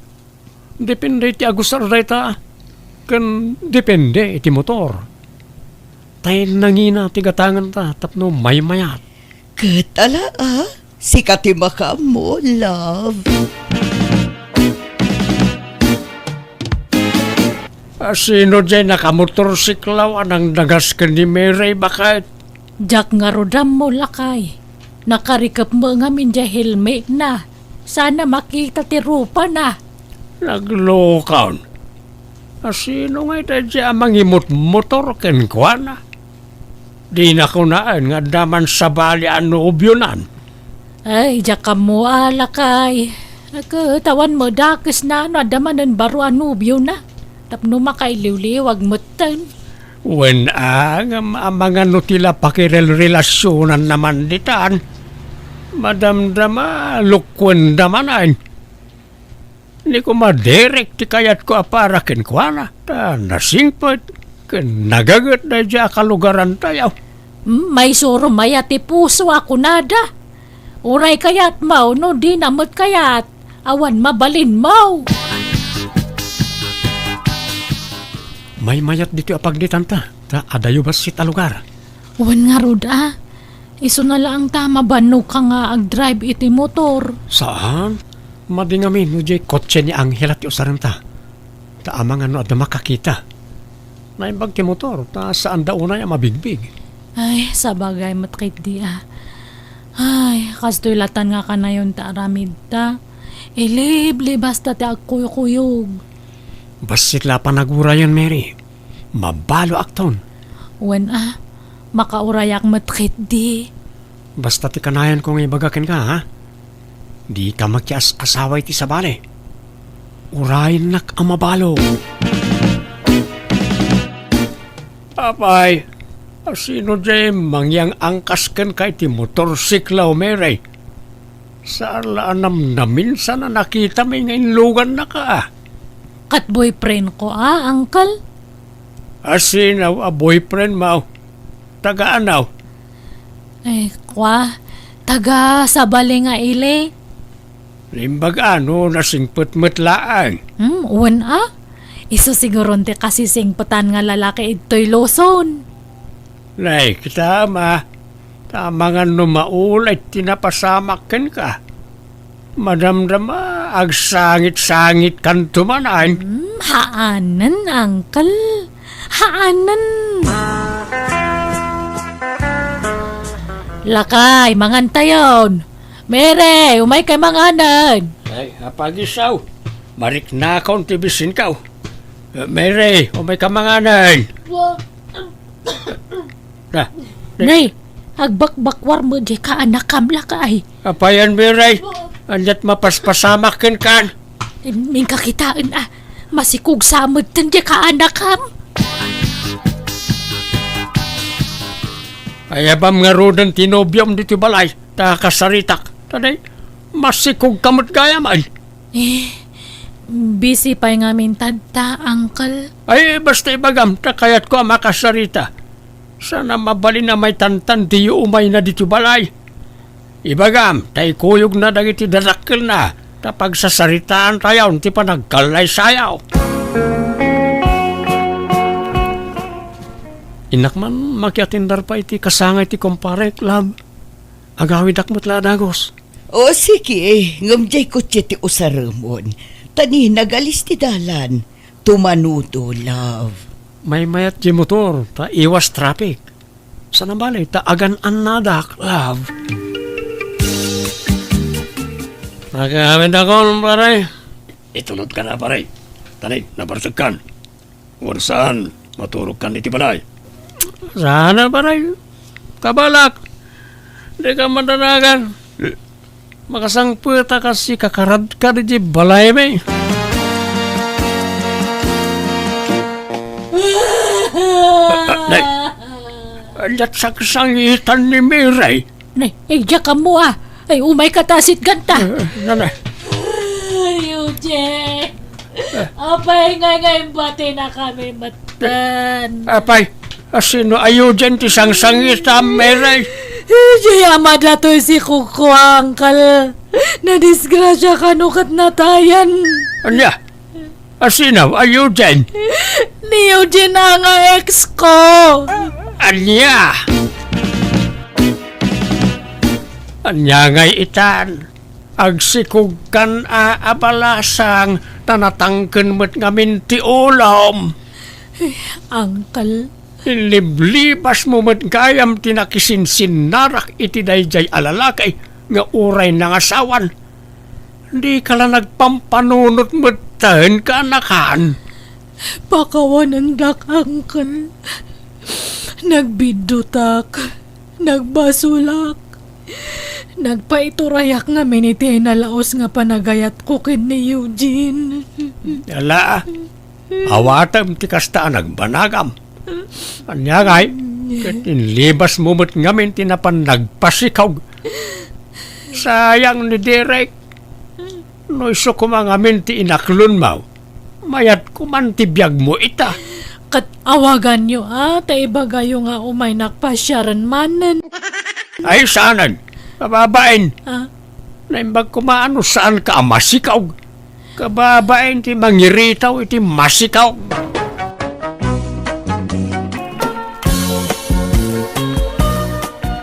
Depende iti agusar dayta, ken depende iti motor. Tay nangina ti gatanganta tapno maymayat. Ket ala, a, sika ti makaammo, love. A, sino diay nakamotorsiklaw a nangdagas ken ni Mary, baket? Diak ngarud ammo, lakay. Nakarikep met ngamin diay helmetna. Saan a makita ti rupana. Naglokon. A, sino ngay daydiay a mangimutmotor kenkuana? Dina kunaen nga adda man sabali a nobionan. Ay, diak ammo a, lakay. Ket awan met dakesna no adda manen baro a nobiona. Tapno makailiwliwag metten. Wen a, ngem amangan no ti la pakirelrelasionanna man ditan. Madamdama, lukuenda manen. Ni koma Derek ti kayatko a para kenkuana, ta nasingpet ken nagaget daydiay a kalugarantayo. Hmm, maisurom aya ti puso a kunada. Uray kayatmo no dina met kayat, awan mabalinmo. Maymayat ditoy a pagditanta, ta adayo bassit a lugar. Wen ngarud a, isuna laeng ta mabannogka nga agdrive iti motor. Saan? Madi ngamin no diay kotse ni Angela ti usarenta. Ta amangan no adda makakita. Naimbag ti motor, ta saanda unay a mabigbig. Ay, sabagay met ketdi a. Ay, kastoy latan nga kanayon ta aramidta. Iliblibasta ti agkuykuyog. Bassit la a panagurayen, Mary. Mabaloakton. Wen a, makaurayak met ketdi. Basta ti kanayanko nga ibaga kenka, ha? Dika makias-asawa iti sabali. Urayennak a mabalo. Apay, a sino diay mangyang-angkas kenka iti motorsiklo, Mary? Saan la a namnaminsan a nakitami nga inlugannaka. Ket boyfriendko a, uncle. A sino a boyfriendmo? Taga ania? Ay, kua, taga sabali nga ili. Naimbag a no nasingpet met laeng? Hmm, wen a? Isu siguron ti kasisingpetan nga lalaki idtoy Luzon. Nay, kitam a, ta amangan no maulay ti napasamak kenka. Madamdama, agsangit-sangitkanto manen. Hmm, haanen, uncle. Haanen. Lakay, mangantayon. Mary, umaykay manganen. Ay, apagisaw. Mariknakon ti bisinkaw. Eh, Mary, umayka manganen. Na, Nay, agbakbakuar met diay kaanakam, lakay. Apayan, Mary. Aniat mapaspasamak kenkan. Inka kitaen a, masikog sa metten diay kaanakam. Ay, apay ngaruden ti nobiom ditoy balay, ta kasaritak. Tadi, masikog ka met gayam, ay. Eh, busy pay ngamin tatta, uncle. Ay, basta ibagam, ta kayatko a makasarita. Saan a mabalin a maitantan diyo umayna ditoy balay. Ibagam, ta ikuyogna dagiti dadakkelna, ta pagsasaritaantayon ti panagkallaysayo. Innak man, makiatindar pay iti kasangay ti kumparek, love. Agawidak met la a dagus. O, sige, ngem diay kotse ti usaremon. Ta ni nagalis ti dalan. Tumanodo, love. Maymayat diay motor, ta iwas traffic. Saan a bale, ta agan-annadak, love. Nakaamidakon, pare. Itulodka na, pare. Tadi, nabartekkan. Wen saan, maturogkan iti balay. Saan a, pare. Kabalak. Dika madanagan. Makasangpet a kas ikakaradka diay balaymi. Nay, ania ti sangsangitan ni Mary? Nay, idiak ammo a. Ay, umayka ta sitganta. Eh, nanay. Ay, Eugene. Apay nga, nga imbatinakami metten? Apay, asino a Eugene ti sangsangitam, Mary? Idiay ama datoy sikogko, uncle. Nadisgrasia kano ket natayan. Ania? Asino a Eugene? Ni Eugene a nga ex ko. Ania? Ania ngay itan? Agsikogkan a abalasang ta natangken met ngamin ti ulom. Uncle. Inliblibasmo met gayam ti nakisinsinnarak iti daydiay a lalaki nga uray nangasawan. Dika la nagpampanunot metten, kaanakan. Pakawanendak, uncle. Nagbiddutak. Nagbasolak. Nagpaiturayak ngamin iti nalaus nga panagayatko ken ni Eugene. Ala, awatem ti kasta a nagbanagam. Ania ngay, ket inlibasmo met ngamin ti napan nagpasikog. Sayang ni Derek. No isu koma ngamin ti inaklonmo, mayat koman ti biagmo ita. Ket awaganyo a, ta ibagayo nga umaynak pasiaren manen. Ay, saanen. Kababain. Ah? Naimbag koma no saanka a masikog. Kababain ti mangiritaw iti masikog.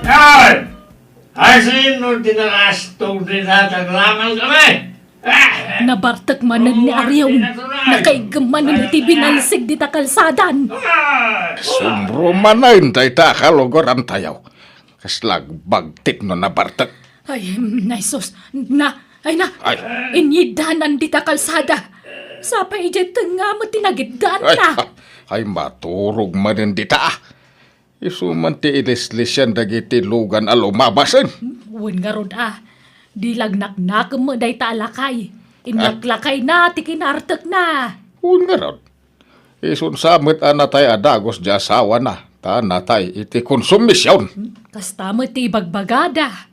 Ay! Ay, sino ti nakastog dita? Taglaman kami! Ah! Nabartek manen ni Arion. Nakaiggem manen iti binalsig dita kalsadan. Ah! Sumbro manen dayta a kalugarantayo. Kasla agbagtit no nabartek. Ay, mm, ay, sus. Na, ay na. Ay. Inyiddanan dita kalsada. Sapay idiay tengnga met ti nagiddaanna. Ay, ay, maturog manen dita, ah. Isu man ti ilislisian dagiti lugan a lumabasen. Wen ngarud a, di lagnaknakem met dayta a lakay. Innak lakayna ti kinartekna. Wen ngarud, isun sa met a natay a dagus di asawana, ta natay iti konsumision. Kasta met ti ibagbagada.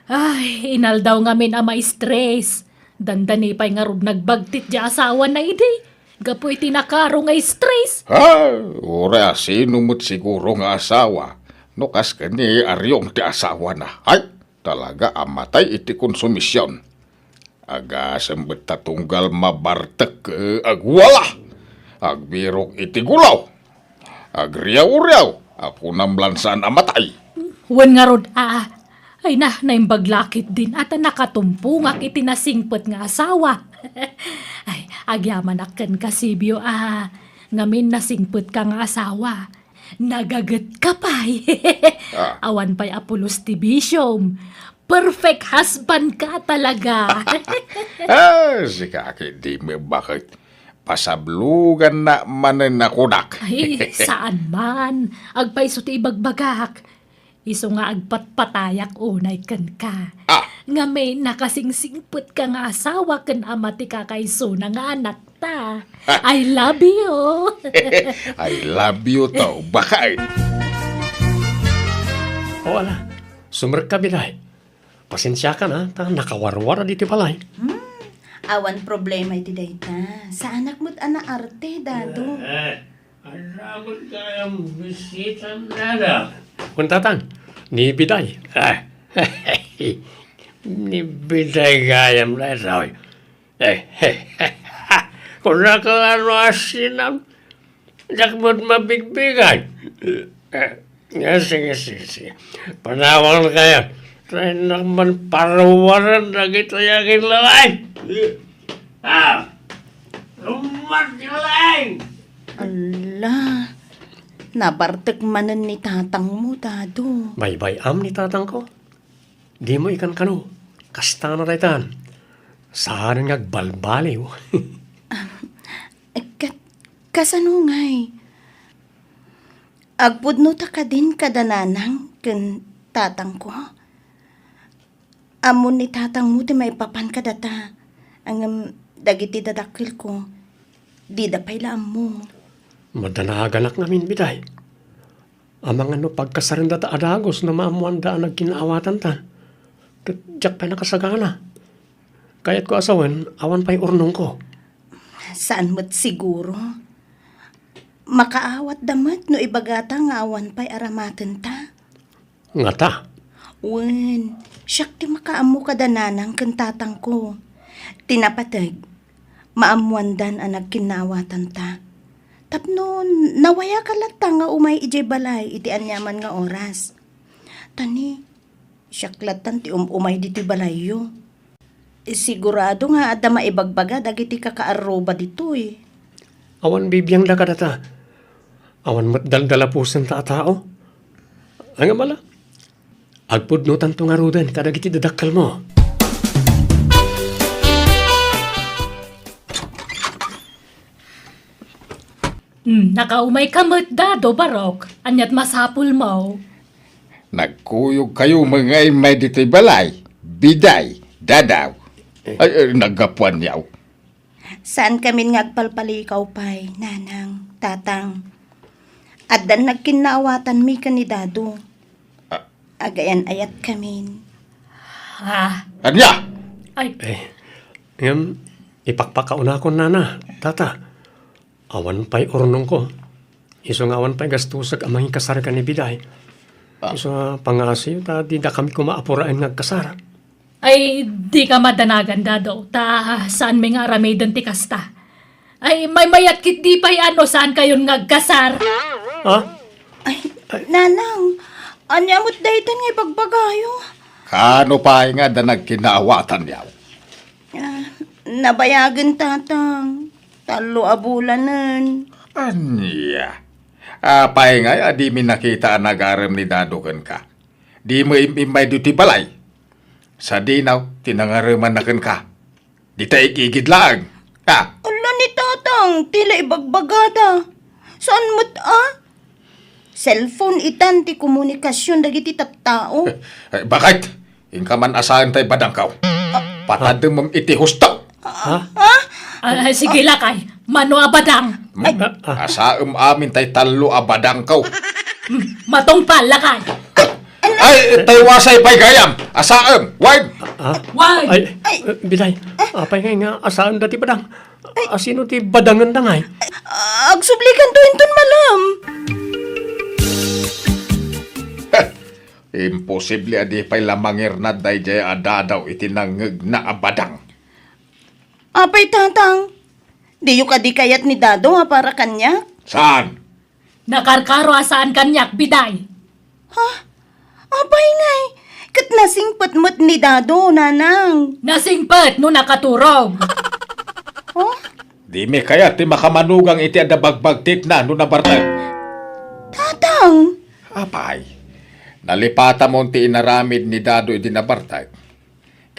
Ay, inaldaw ngamin a maistres. Dandani pay ngarud nagbagtit di asawana idi. Gapu iti nakaro nga stress. Ha? Uray a sino met siguro nga asawa no kas ken ni Arion ti asawana. Ay, talaga a matay iti konsumision. Agasem met ta tunggal mabartek, eh, agwala. Agbirok iti gulaw. Agriaw-riaw. Akunam lan saan a matay. Wen ngarud, a, ay na, naimbag la ketdin a ta nakatumpongak iti nasingpet nga asawa. Ay, agyamanak kenka, Sibio, a ngamin nasingpetka nga asawa. Nagagetka pay. Ah. Awan pay a pulos ti bisiom. Perfect husband ka talaga. Ah, sika ketdi met baket. Pasabloganna manen a kunak. Ay, saan man. Agpayso ti ibagbagak. Isu nga agpatpatayak unay kenka. Ah. Ngem nakasingsingpetka nga asawa ken ama ti kakaisuna nga anakta. I love you. I love you too, baket. O, ala, sumrekka, Biday. Pasensiakan, a, ta nakawarwar ditoy balay. Hmm, awan problema iti dayta. Saanak met a naarte, Dado. Eh, eh, ania met gayam bisitam, Dado? Kun, Tatang, ni Biday. Ah, ni Biday gayam daytoy. Eh, kunaka ano a sinam, diak met mabigbigan. Eh, eh, sige, sige, sige. Panawankayo. Tay nakman paruwaran dagitoy a kinlalay. Ah! Lummat ka laeng! Ala, nabartek manen ni tatangmo, Dado. Baybay-am ni tatangko. Dimo ikankano. Kastana daytan. Saan nga agbalbaliw. Ket, kasano ngay? Agpudno ta kadin kada nanang ken tatangko? Ammon ni tatangmo ti maipapan kadata, ngem dagiti dadakkelko, dida pay la ammo. Madanaganak ngamin, Biday. Amangan no pagkasarenda ta a dagus no maammoanda a nagkinnaawatanta. Ket diak pay nakasagana. Kayatko a sawen, awan pay urnongko. Saan met siguro. Makaawatda met no ibagata nga awan pay aramatenta. Ngata? Wen, siak ti makaammo kada nanang ken tatangko. Ti napateg, maammoandan a nagkinnaawatanta. Tapno nawayaka latta nga umay idiay balay iti aniaman nga oras. Ta ni, siak lattan ti um-umay ditoy balayyo. Sigurado nga adda maibagbaga dagiti kakaarruba ditoy. Awan bibiangda kadata. Awan met daldalapusenta a tao. Ngem ala, agpudnotanto ngaruden kadagiti dadakkelmo. Hmm, nakaumayka met, Dado, Barok. Ania't masapulmo? Nagkuyogkayo met nga immay ditoy balay, Biday, Dadaw. Eh. Ay, ay, naggapuanyo. Saankamin nga agpalpalikaw pay, Nanang, Tatang. Addan nagkinnaawatanmi ken ni Dado. Ah. Agayan-ayatkamin. Ah. Ania? Ay. Eh, ngem, ipakpakaunakon, Nana, Tata. Awan pay urnongko. Isu nga awan pay gastosek a mangikasar ken ni Biday. Ah. Isu nga pangaasiyo ta didakami koma apuraen nga agkasar. Ay, dika madanagan, Dado, ta saanmi nga aramiden ti kasta. Ay, maymayat ketdi pay a no saankayon nga agkasar. Ha? Ay, Nanang, ania met daytan nga ibagbagayo? Kaano pay nga adda nagkinnaawatanyo? Ah, nabayagen, Tatang. Tallo a bulanen. Ania? Apay ngay a dimi nakita a nagarem ni Dado kenka? Dimo im-immay ditoy balay? Sadino ti nangaremanna kenka? Dita igigid laeng. Ah. Ala ni Tatang, ti la ibagbagada. Saan met a? Cellphone itan ti komunikasion dagiti tattao. Eh, eh, baket? Inka man a saen tay badangko. Ah. Patademem iti husto. Ha? Ah, ah, sige lakay. Mano a badang? Hmm? Ay. Ah, ah. Asaem amin tay tallo a badangko. Hmm, matungpal lakay. Ay, tay wasay pay gayam. Asaem, wine. Ah? Wine. Ay, ay. Eh, Biday, apay ngay nga asaen dati badang? Ay. Asino ti badangenda ngay? Ay, agsublikanto inton malem. Heh, imposible a di pay la mangirnad daydiay a Dadaw iti nangngegna a badang. Apay, Tatang, diyo kadi kayat ni Dado a para kaniak? Saan? Nakarkaro a saan kaniak, Biday. Ha? Apay ngay, ket nasingpet met ni Dado, Nanang. Nasingpet no nakaturog. Oh? Dimi kayat ti makamanugang iti adda bagbagtitna no nabartek? Tatang! Apay, nalipatamon ti inaramid ni Dado idi nabartek.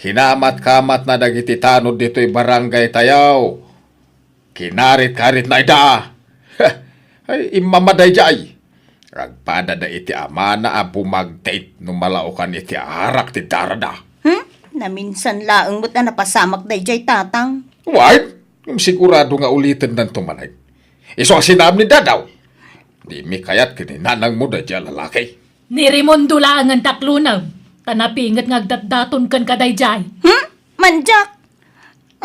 Kinamat-kamatna dagiti tanod ditoy barangay tayo. Kinarit-karitna ida. Ay, immama daydiay. Agpadada iti amana a bumagtit no malaokan iti arak ti darada. Hmm? Naminsan laeng met a napasamak daydiay tatang. Wen, ngem sigurado nga ulitennanto manen. Isu a sinaam ni Dadaw. Dimi kayat ken ni nanangmo daydiay a lalaki. Ni Raimundo laengen ti aklonem, ta napinget nga agdatdaton kenka daydiay. Hmm? Mandiak?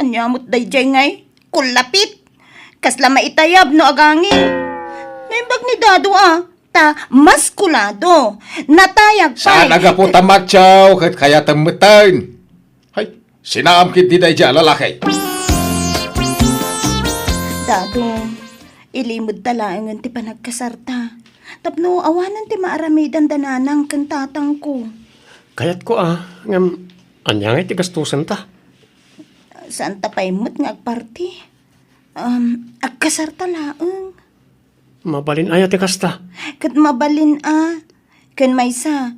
Ania met daydiay ngay? Kullapit? Kasla maitayab no agangin. Naimbag ni Dado a, ta maskulado. Natayag pay. Saan a gapu ta macho ket kayatem metten. Hay, sinaam ketdi daydiay a lalaki. Dado, ilimedta laengen ti panagkasarta. Tapno awanen ti maaramidanda nanang ken tatangko. Kayatko a, ngem ania ngay ti gastosenta? Saanta pay met nga agparti. Um, agkasarta laeng. Mabalin aya ti kasta? Ket mabalin a. Ken maysa,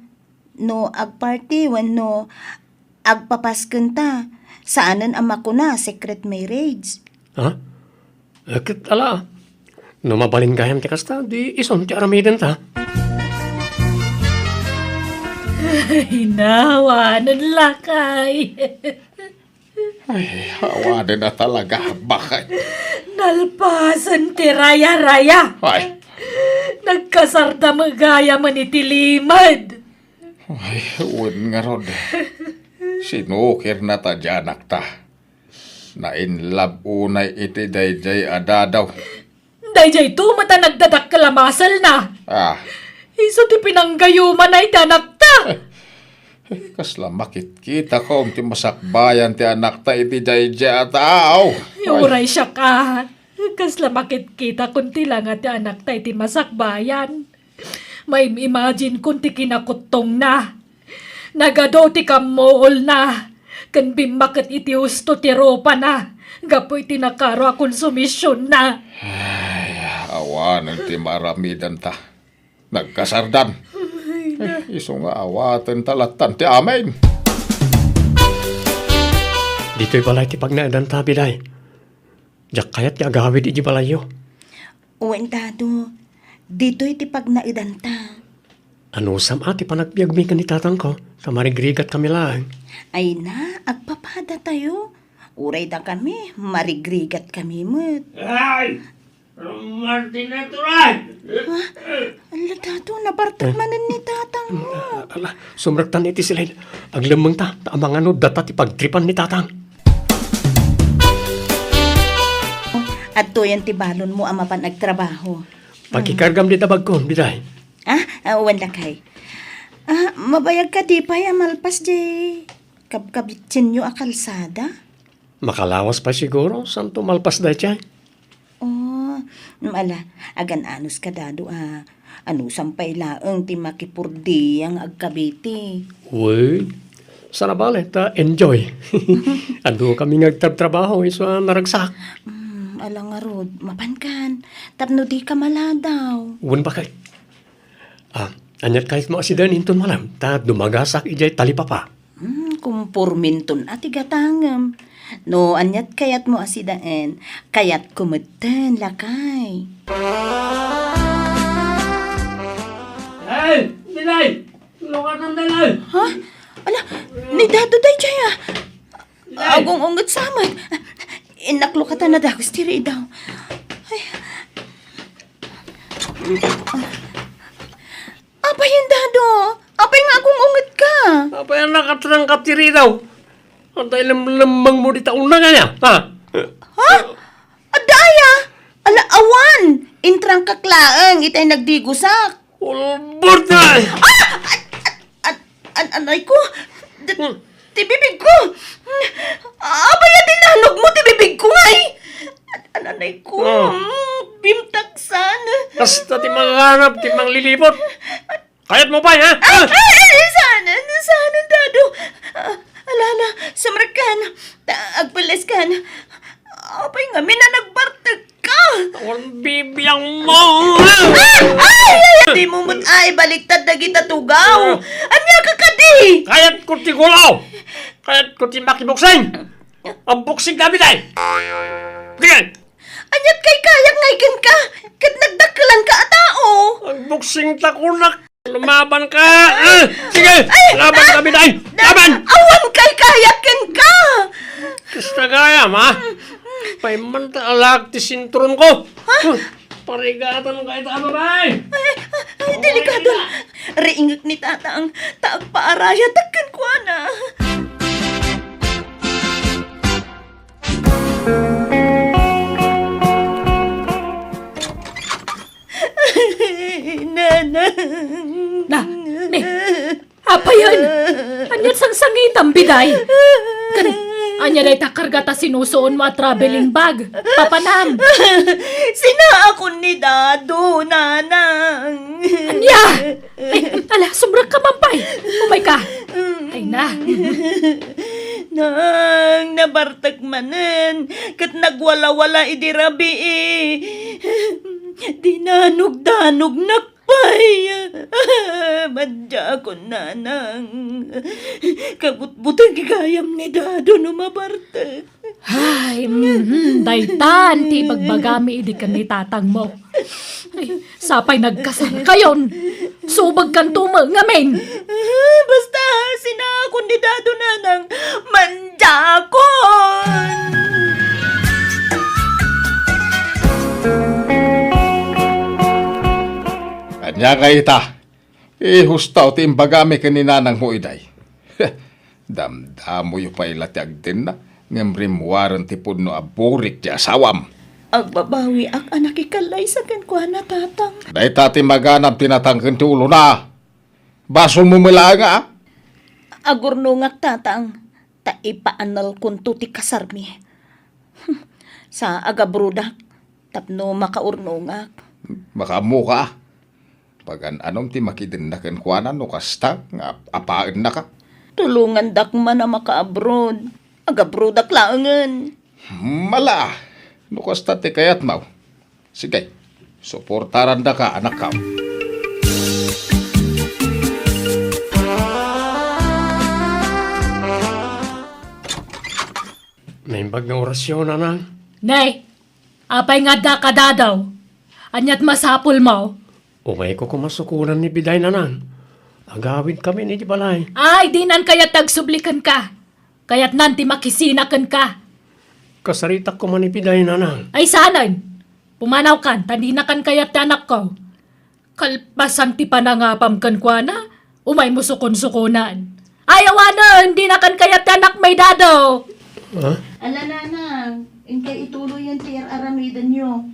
no agparti wenno agpapaskenta, saanen a makuna secret marriage. Ha? Eh, ket ala, no mabalin gayam ti kasta, di isun ti aramidenta. Ay, nawanen lakay. Ay, awanen a talaga, baket. Nalpasen ti raya-raya. Ay. Nagkasarta met gayam iti limed. Ay, wen ngarud. Sinukirna ta di anakta. Na-in love unay iti daydiay a Dado. Daydiay to met a nagdadakkel a muscle-na. Ah. Isu ti pinanggayumana iti anakta. Eh, kasla makitkita ko ti masakbayan ti anakta iti daydiay a tao. Ay. Uray siak a. Kasla makitkita kon ti langa ti anakta iti masakbayan. Maim-imagine kon ti kinakuttongna. Nagadu ti kammuolna, ken bimmaket iti husto ti rupana, gapu iti nakaro a konsumisionna. Ay, awanen ti maaramidanta. Nagkasardan. Ay, na. Eh, isu nga awatenta lattan ti amin. Ditoy balay ti pagnaedanta, Biday. Diak kayat ti agawid idiay balayyo. Wen, Dado, ditoy ti pagnaedanta. Anusam a ti panagbiagmi ken ni tatangko, ta marigrigatkami laeng. Ay na, agpapadatayo. Uray dakami, marigrigatkami met. Ay! Martin Natural! Ah, ala, Dado, nabartek manen ni tatangmo. Ala, sumrektan iti silid. Aglemmengta, ta amangan no data ti pagtripan ni tatang. Adtoyen ti balonmo a mapan agtrabaho. Pakikargam dita bagko, Biday. Ah, ah, wen lakay. Ah, mabayag kadi pay a malpas diay kabkabitsenyo a kalsada? Makalawas pay siguro, santo malpas daydiay. Oh, mm, ala, agan-anos ka, Dado, a. Anusam pay laeng ti makipurdiya nga agkabiti. Wen, saan a bale, ta enjoy. Adukami nga agtrabtrabaho, isu a naragsak. Mm, ala ngarud, mapankan. Tapno dika maladaw. Wen, baket. Ah, aniat kayatmo a sidaen inton malem, ta dumagasak idiay talipapa. Hmm, kumporminton a ti gatangem. No aniat kayatmo a sidaen, kayatko metten, lakay. Ay, Dilay! Lukatan, Dilay! Ha? Ala, ni Dado daydiay a. Agung-unget sa met. Innak lukatan a dagus ti ridaw. Ay. Apay, Dado? Apay nga agung-unget ka? Apay a nakatrangkap ti ridaw? Anta ilemlemmengmo dita unang aya, ha? Ha? Adda aya? Ala, awan! Intrangkak laeng itay nagdigusak. Ulbert na! Ah! An-, an-, anay ko. D-, Hmm. Ti bibig ko. Apay a dinanogmo ti bibig ko, ngay? An-, anay ko. Oh. Mm, bimtaksan. Kasta ti manganap, ti manglilibot. Kayatmo pay, ha? Ay, ay, ay, saanen, saanen, Dado. Ah, ala, ala, sumrekkan. Ta-, agpelleskan. Apay ngamin a nagbartek ka? Awan bibiang mo! Ah! Ay! Ay! Ay! Di mo met ay baliktad dagita tugaw. Ah. Ania ka kadi? Kayat ko ti gulaw. Kayat ko ti makiboksing. Ang boksing kami, day. Sige. Aniat kay kayak ngay kenka? Ket nagdakkelan ka a tao. Ang boksing ta kunak. Lumaban ka! Ah! Sige! Laban ka, Biday! Laban! Awan kay kayat kenka! Kasta gayam, ha? Paimmanta alak ti sinturon ko! Ha? Parigatan ka ita, babae! Ay, ay, delikado. Riingek ni Tatang, ta agpaarayatak kenkuana. Nanang. Na, ni, apayen? Ania't sangsangitam, Biday? Ken, ania dayta karga ta sinusuonmo a traveling bag? Papanam? Sinaakon ni Dado, Nanang. Ania? Ay, ala, sumrekka man pay. Umayka. Ay na. Nang, nabartek manen, ket nagwalawala idi rabii. Dinanogdanognak pay. Madiakon, Nanang. Kabutbuteng gayam ni Dado no mabartek. Ay, mhm, daytan ti ibagbagami idi ken ni tatangmo. Ay, sapay nagkasarkayon. Subagkanto met ngamin. Basta, sinaakon ni Dado, Nanang, madiakon. Ania kayta? Ihustaw ti imbagami ken ni nanangmo iday. Damdamoyo pay la ti agdenna, ngem rimmuaren ti pudno a burik ti asawam. Agbabawiak a nakikallaysa kenkuana, Tatang. Dayta ti maganab ti natang ken ti ulona. Basolmo met laeng, a? Agurnongak, Tatang, ta ipaanelkonto ti kasarmi. Sa agabrodak tapno makaurnongak. Makaammoka, a? Pagan-anom ti makidenna kenkuana no kasta nga ap-, apaennaka? Tulongandak man a makaabroad. Agabroadak laengen. Mala, no kasta ti kayatmo. Sige, suportarandaka, anakko. Naimbag nga orasyon, Nanang. Nay, apay nga adda ka, Dadaw? Ania't masapulmo? Umayko koma sukonan ni Biday, Nanang. Agawidkamin iti balay. Ay, dinan kayat ti agsubli kenka. Kayatnan ti makisina kenka. Kasaritak koma ni Biday, Nanang. Ay, saanen. Pumanawkan, ta dinakan kayat ti anakko. Kalpasan ti panangapam kenkuana, umaymo sukonsukonan. Ay, awanen, dinakan kayat ti anakmi, Dado. Ha? Ala, Nanang, inkay ituloyen ti ar-aramidenyo.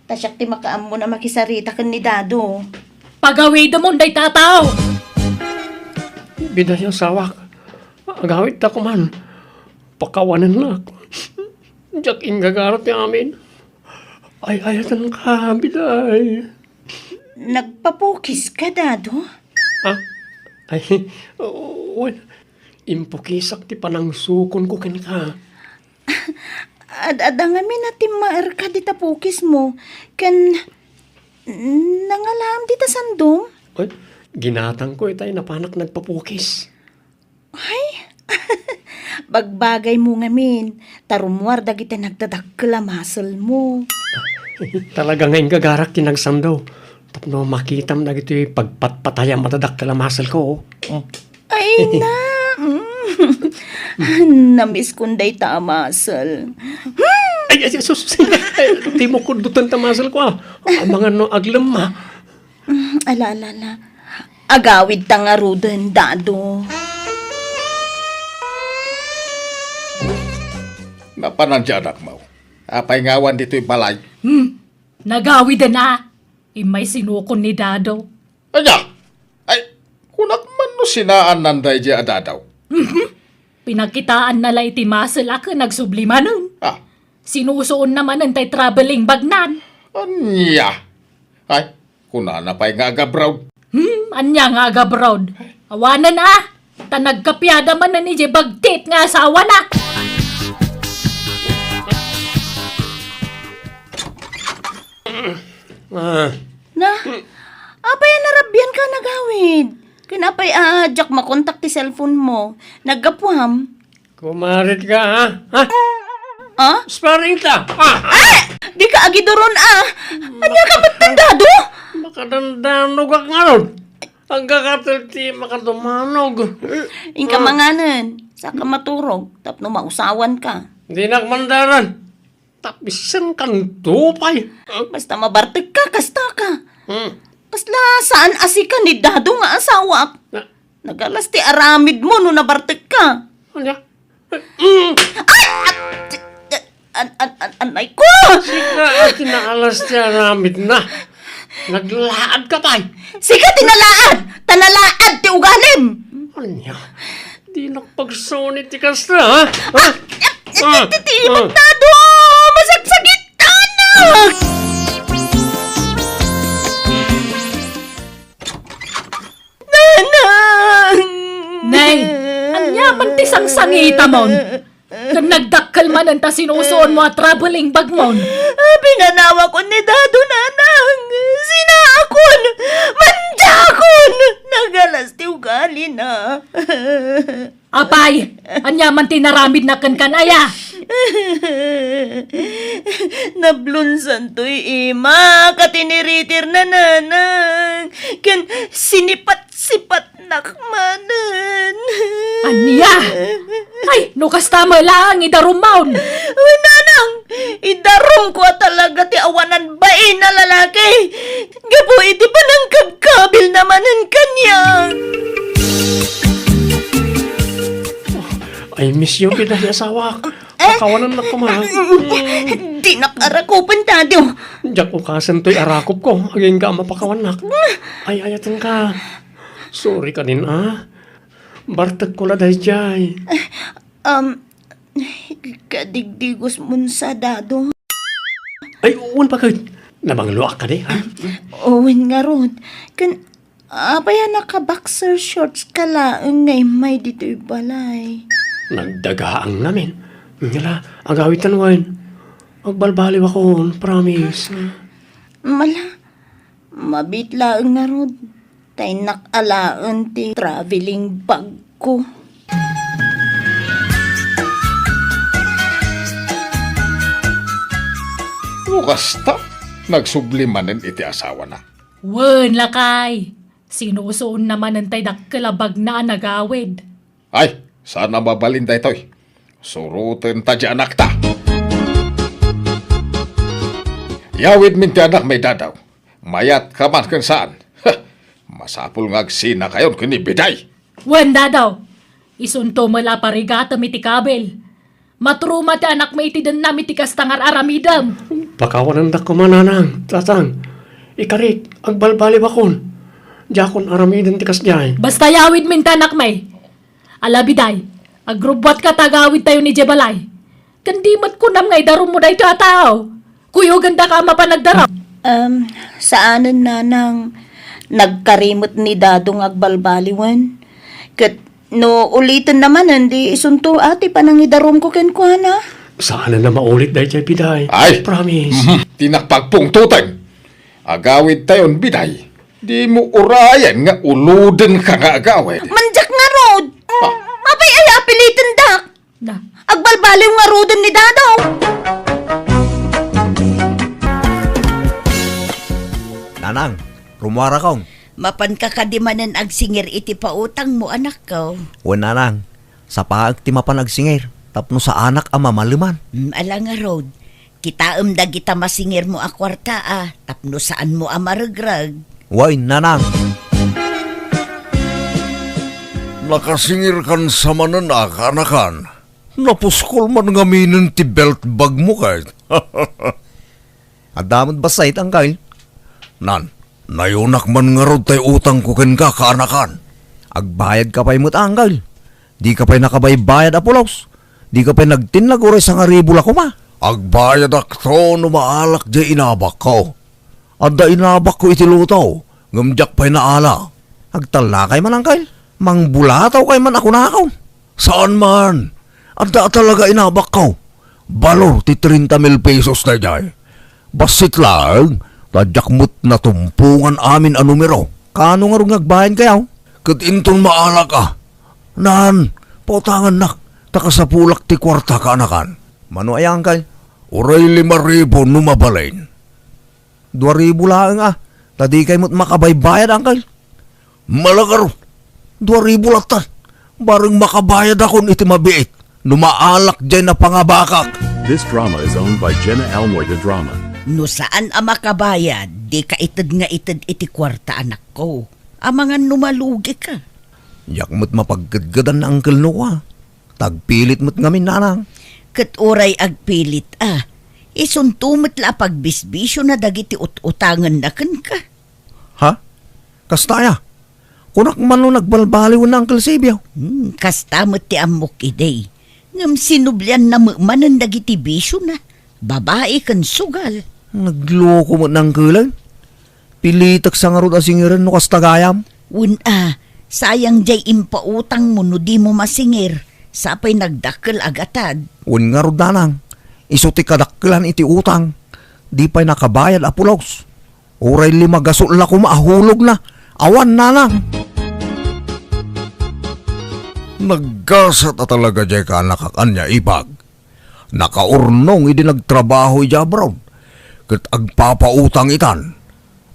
Ta siak ti makaammon a makisarita ken ni Dado. Pagawidemon dayta a tao. Biday, asawak. Agawidta koman. Pakawanennak. Diak inggagara ti amin. Ay-ayatenka, Biday. Nagpapukiska, Dado? Ha? Ay, wen, impukisak ti panangsukonko kenka. Ad-adda ngamin a timmaerka dita pukismo, ken nangalaam dita sandom? Ay, ginatangko itay napanak nagpapukis. Ay, bagbagaymo ngamin, ta rummuar dagiti nagdadakkel a muscle-mo. Talaga nga inggagarak ti nagsando tapno makitam dagiti pagpatpatayam a dadakkel a muscle-ko. Ay, na, mm. Namiskon dayta a muscle. Ay, ay, sus, sus, ay, di mo kudutan ta muscle-ko, a. Amangan no aglemma. Mm, ala, ala, ala. Agawidta ngaruden, Dado. Napanan ti anakmo. Apay nga awan ditoy balay? Hmm, nagawiden a. Immay sinukon ni Dado. Ania? Ay, kunak man no sinaannan daydiay a Dadaw. Mhm. Pinakitaanna la iti muscle a ken agsubli manen. Ah. Sinusuonna manen tay traveling bagnan. Ania? Ay, kunana pay nga agabroad. Hmm, ania nga agabroad? Awanen a, ta nagkapiada manen idiay bagtit nga asawana. Ah. Na, apay a narabianka, nagawid? Ken apay a diak makontak ti cellphone-mo? Naggapuam? Kumaritka, ha? Ha? Ah? Sparring ta. Ah! Ah! Dika agiduron, a. Ania ka met, Dado? Makadandanogak ngarud. Agkakatel ti makadumanog. Inka manganen, saka maturog, tapno mausawanka. Dinak mandaran. Tapisenkanto pay. Basta mabartekka, kastaka. Hmm. Kasla saan a sika ni Dado nga asawak. Na- Nagalas ti aramidmo no nabartekka. Ania? Mm. Ay! At, an, an, an, anay ko! Sika a ti naalas ti aramidna. Naglaadka pay. Sika ti nalaad! Ta nalaad ti ugalim! Ania? Dinak pagsuni ti kasta, ha? Ha? Ah, ah, ah. Ti, ti, ti, Dado! Masagsagittanak! Nanang! Nay, ania man ti sangsangitamon? Ken nagdakkel manen ta sinusuonmo a traveling bagmon. Pinanawakon ni Dado, Nanang. Sinaakon! Mandiakon! Nagalas ti ugalina. Apay, ania man ti naramidna kenka, aya? Nablonsantoy imak a tiniritirna, Nanang, ken sinipat-sipatnak manen. Ania? Ay, no kasta met laeng, idarumon. Uy, Nanang, idarumko a talaga ti awanan bain a lalaki. Gapu iti panangkabkabilna manen kaniak. I miss you, Biday, asawak. Eh? Pakawanannak koma. Dinak arakupen, Dado. Diak ukasen toy arakupko, agingga a mapakawannak. Ay-ayatenka. Sorry kadin, a. Bartekko la daydiay. Um, kadigdigos mon sa, Dado. Ay, wen, baket. Nabangloak kadi, ha? Wen ngarud. Ken, apay a naka-boxer shorts ka laeng nga immay ditoy balay? Nagdagaang ngamin. Ngala, agawidtan wen. Agbalbaliwakon, promise. Mala, mabiit laeng ngarud. Ta innak alaen ti traveling bag ko. No kasta, nagsubli manen iti asawana. Wen, lakay. Sinusuonna manen tay dakkel a bagna a nagawid. Ay, saan a mabalin daytoy. Surotenta ti anakta. Iyawidmin ti anakmi, Dado. Mayatka man ken saan. Masapul nga agsinakayon ken ni Biday. Wen, Dado. Isunto met la parigatem iti kabil. Maturoma ti anakmi iti dennam iti kasta nga ar-aramidem. Pakawanandak koma, Nanang, Tatang. Ikarik, agbalbaliwakon. Diakon aramiden ti kasdiay. Basta iyawidmin ti anakmi. Ala, Biday, agrubbuatka ta agawidtayo idiay balay. Ken di met kunam nga idarummo daytoy a tao. Kuyogandaka a mapan agdarum. Um, saanen, Nanang, nagkari met ni Dado nga agbalbaliwen. Ket no ulitenna manen, di isunto a ti panangidarumko kenkuana. Saanen a maulit daydiay, Biday. Ay! Promise. Mhm. Dinak pagpungtoten. Agawidtayon, Biday. Dimo urayen nga ulodenka nga agawid. Mandiak ngarud. Ah. Apay aya a pilitendak? Na. Agbalbaliw ngaruden ni Dado. Nanang, rummuarakon. Mapanka kadi manen agsingir iti pautangmo, anakko? Wen, Nanang. Sapaek ti mapan agsingir tapno saanak a mamaleman. Mm, ala ngarud. Kitaem dagita masingirmo a kuarta a tapno saanmo a maregreg. Wen, Nanang. Nakasingirkan sa manen a kaanakan. Napuskol man ngaminen ti belt bagmo ket. Adda met bassit, Angkel. Nan, nayonak man ngarud tay utangko kenka, kaanakan. Agbayadka pay met, Angkel. Dika pay nakabaybayad a pulos. Dika pay nagtinnag uray sangaribu la koma. Agbayadakto no maalak diay inabakko. Adda inabakko iti luto, ngem diak pay naala. Agtallakay man, Angkel. Mangbulatawkay man a kunakon. Saan man. Adda talaga inabakko. Balor ti treinta mil pesos daydiay. Bassit laeng, ta diak met natumpongan amin a numero. Kaano ngarud nga agbayadkayo? Ket inton maalak a. Nan, pautangannak, ta kasapulak ti kuarta, kaanakan. Mano aya, Angkel? Uray lima ribu no mabalin. Dua ribu laeng a, ta dikay met makabaybayad, Angkel. Malagaro, dua ribu latta. Bareng makabayadakon iti mabiit no maalak jay napangabakak. This drama is owned by Jenna Almoy de Drama. No saan a makabayad, dika ited nga ited iti kuarta, anakko. Amangan no malugika. Diak met mapagkedkedan ni Uncle Noah. Tagpilit met ngamin, nanang. Ket uray agpilit a, isunto met la a pagbisbisiona dagiti ut-utangenna kenka. Ha? Kasta aya? Kunak man no nagbalbaliwen ni Uncle Sibio. Hmm, kasta met ti ammok idi. Ngem sinublianna met manen dagiti bisiona, babai ken sugal. Nagloko met ni Uncle. Pilitek sa ngarud a singeren no kasta gayam. Wen a, sayang jay impautangmo no dimo masingir, sa pay nagdakkel a gatad. Wen ngarud, nanang, isu ti kadakkelan iti utang, di pay nakabayad a pulos. Uray lima gasol la koma a hulogna. Awan, nanang. Naggasat a talaga jay kaanakak ania, Ipag. Nakaurnong idi nagtrabaho idiay abroad, ket agpapautang itan.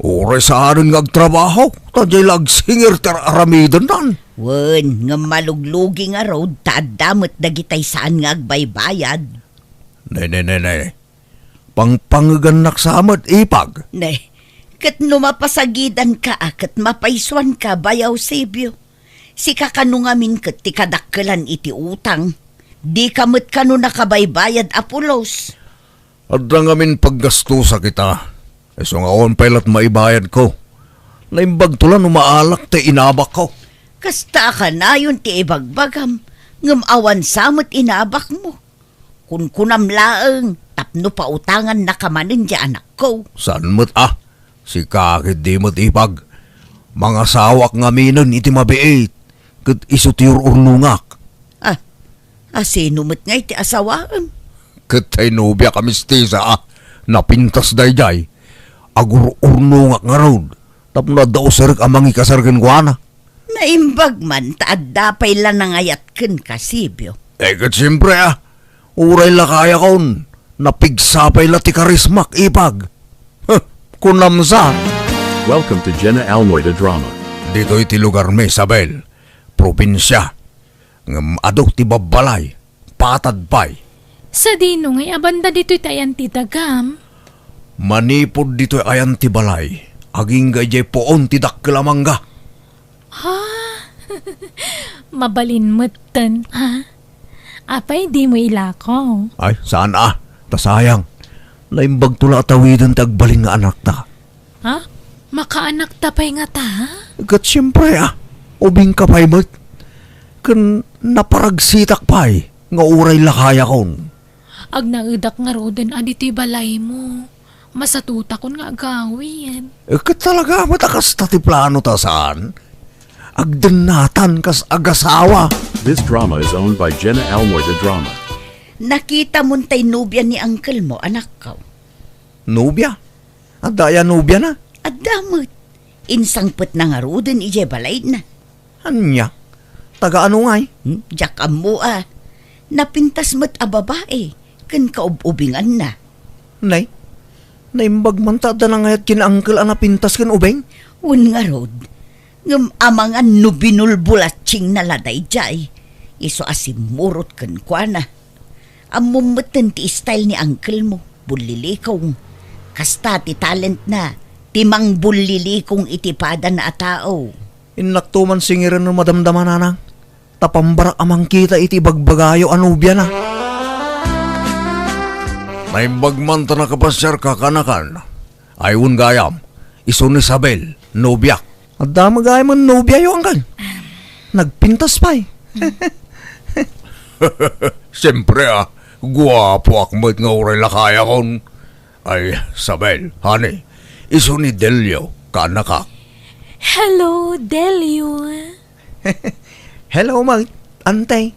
Uray saanen nga agtrabaho, ta jay la agsingir ti ar-aramidennan. Wen, ngem maluglugi ngarud ta adda met dagitay saan nga agbaybayad. Ne, ne, ne, ne. Pangpangegannak sa met, Ipag. Ne, ket no mapasagidanka a ket mapaysuanka, Bayaw Sibio. Sika kano ngamin ket ti kadakkelan iti utang. Dika met kano nakabaybayad a pulos. Adda ngamin paggastosak ita. Isu nga awan pay lat maibayadko. Naimbagto la no maalak ti inabakko. Kasta a kanayon ti ibagbagam, ngem awan sa met inabakmo. Kunkunam laeng tapno pautangannaka manen ti anakko. Saan met a? Sika ketdi met, Ipag. Mangasawak ngaminen iti mabiit, ket isu ti ur-urnongak. Ah, a sino met ngay ti asawaem? Ket tay nobiak a mistisa a napintas daydiay. Agur-urnongak ngarud tapno adda usarek a mangikasar kenkuana. Naimbag man ta adda pay la nangayat kenka, Sibio. Eh, ket siempre, ah. Uray la kayakon, napigsa pay la ti karismak, Ipag. Huh, kunam sa. Welcome to Jenna Almoy the Drama. Ditoy ti lugarmi, Isabel. Probinsia. Ngem adu ti babbalay. Patad pay. Sadino ngay a banda ditoy ti ayan ti dagam? Manipud ditoy ayan ti balay, agingga idiay puon ti dakkel a mangga. Ha? Mabalin metten, ha? Apay dimo ilako? Ay, saan a? Ta sayang. Naimbagto la a tawiden ti agbalin nga anakta. Ha? Makaanakta pay ngata? Ket siempre, ah, ubingka pay met. Ken naparagsitak pay nga uray lakayakon. Agnaedak ngaruden a ditoy balaymo. Masatutakon nga agawid. Eh, ket talaga met a kasta ti plano ta saan? Agdennatan kas agasawa. This drama is owned by Jenna Almoy the Drama. Nakitamon tay nobia ni uncle mo, anakko. Nobia? Adda aya nobiana? Adda met. Insangpetna ngaruden idiay balayna. Ania? Taga ano ngay? Hmm, diak ammo a. Napintas met a babai ken kaub-ubinganna. Nay, naimbag man ta adda nangayat ken uncle a napintas ken ubing? Wen ngarud. Ngem amangan no binulbulatsingna la daydiay, isu a simmurot kenkuana. Ammom metten ti style ni uncle mo, bullilikong. Kasta ti talentna, ti mangbullilikong iti padana a tao. Innakto man singiren no madamdama, nanang, ta pambarak a mangkita iti ibagbagayo a nobiana. Naimbag man ta nakapasiarka, kaanakan. Ay, wen gayam, isu ni Isabel, nobiak. Adda met gayam nobia, uncle. Nagpintas pay. Siempre, ah, guapoak met nga uray lakayakon. Ay, Isabel, honey, isu ni Delio, kaanakak. Hello, Delio. Hello, Mang. Ante.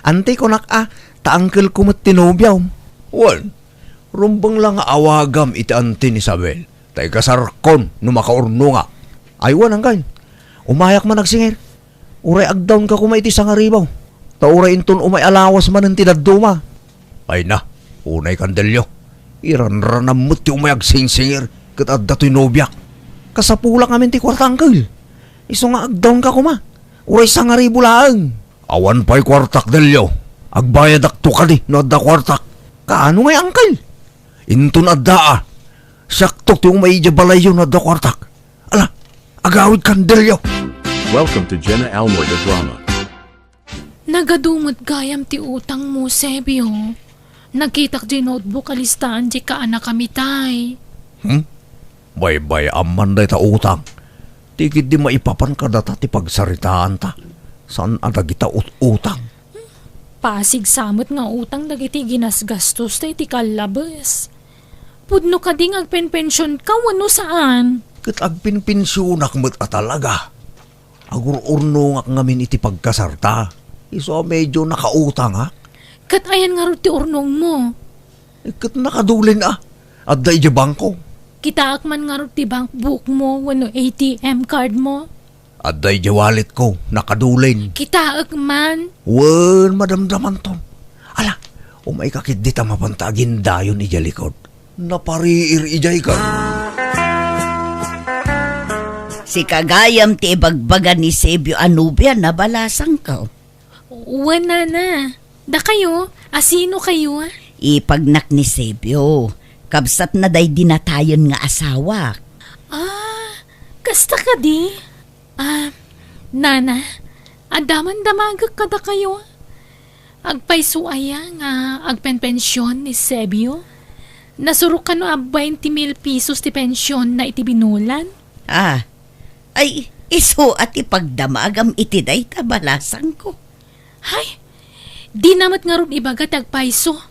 Ante, kunak a, ta uncle ko met ti nobiam. Wen, rumbeng la nga awagam iti ante ni Isabel, ta ikasarkon no makaurnongak. Ay, wen, uncle. Umayak man agsingir. Uray agdawnka koma iti sangaribaw. Ta uray inton umay a lawas manen ti dadduma. Ay na, unay kan Delio. Iranranam met ti umay agsingsingir ket adda toy nobiak. Kasapulak ngamin ti kuarta, uncle. Isu nga agdawnka koma. Uray sangaribu laeng. Awan pay kuartak, Delio. Agbayadakto kadi no adda kuartak. Kaano ngay, Angkel? Inton adda a. Siakto ti umay idiay balayyo no adda kuartak. Ala, agawidkan, Delio. Welcome to Jenna Almoy the Drama. Nagadu met gayam ti utangmo, Sebio. Nakitak diay notebook a listaan diay kaanakami tay. Hmm? Baybay-am man dayta utang. Ti ketdi maipapan kadata ti pagsaritaanta. Saan a dagita ut-utang. Pasig sa met nga utang dagiti ginasgastosta iti kallabes. Pudno kadi nga agpenpensionka wenno saan? Ket agpenpensionak met a talaga. Agur-urnongak ngamin iti pagkasarta. Isu a medio nakautangak. Ket ayan ngarud ti urnongmo? Eh, ket nakadulen a. Adda idiay bangko. Kitaek man ngarud ti bank bookmo wenno A T M cardmo? Adda idiay walletko, nakadulen. Kitaek man. Wen, madamdamanton. Ala, umayka ketdi ta mapanta agindayon idiay likod. Napariir idiay ka. Sika gayam ti ibagbaga ni Sebio a nobia na, balasangko. Wen, nana. Dakayo, asino kayo? Ipagnak ni Sebio. Kabsatna daydi natayen nga asawak. Ah, kasta kadi? Ah, nana, adda man damagek kadakayo. Agpayso aya nga agpenpension ni Sebio? Nasurok kano a bainte mil pesos ti pensionna iti binulan? Ah, ay, isu a ti pagdamagam iti dayta, balasangko. Hay, dina met ngarud ibaga ti agpayso.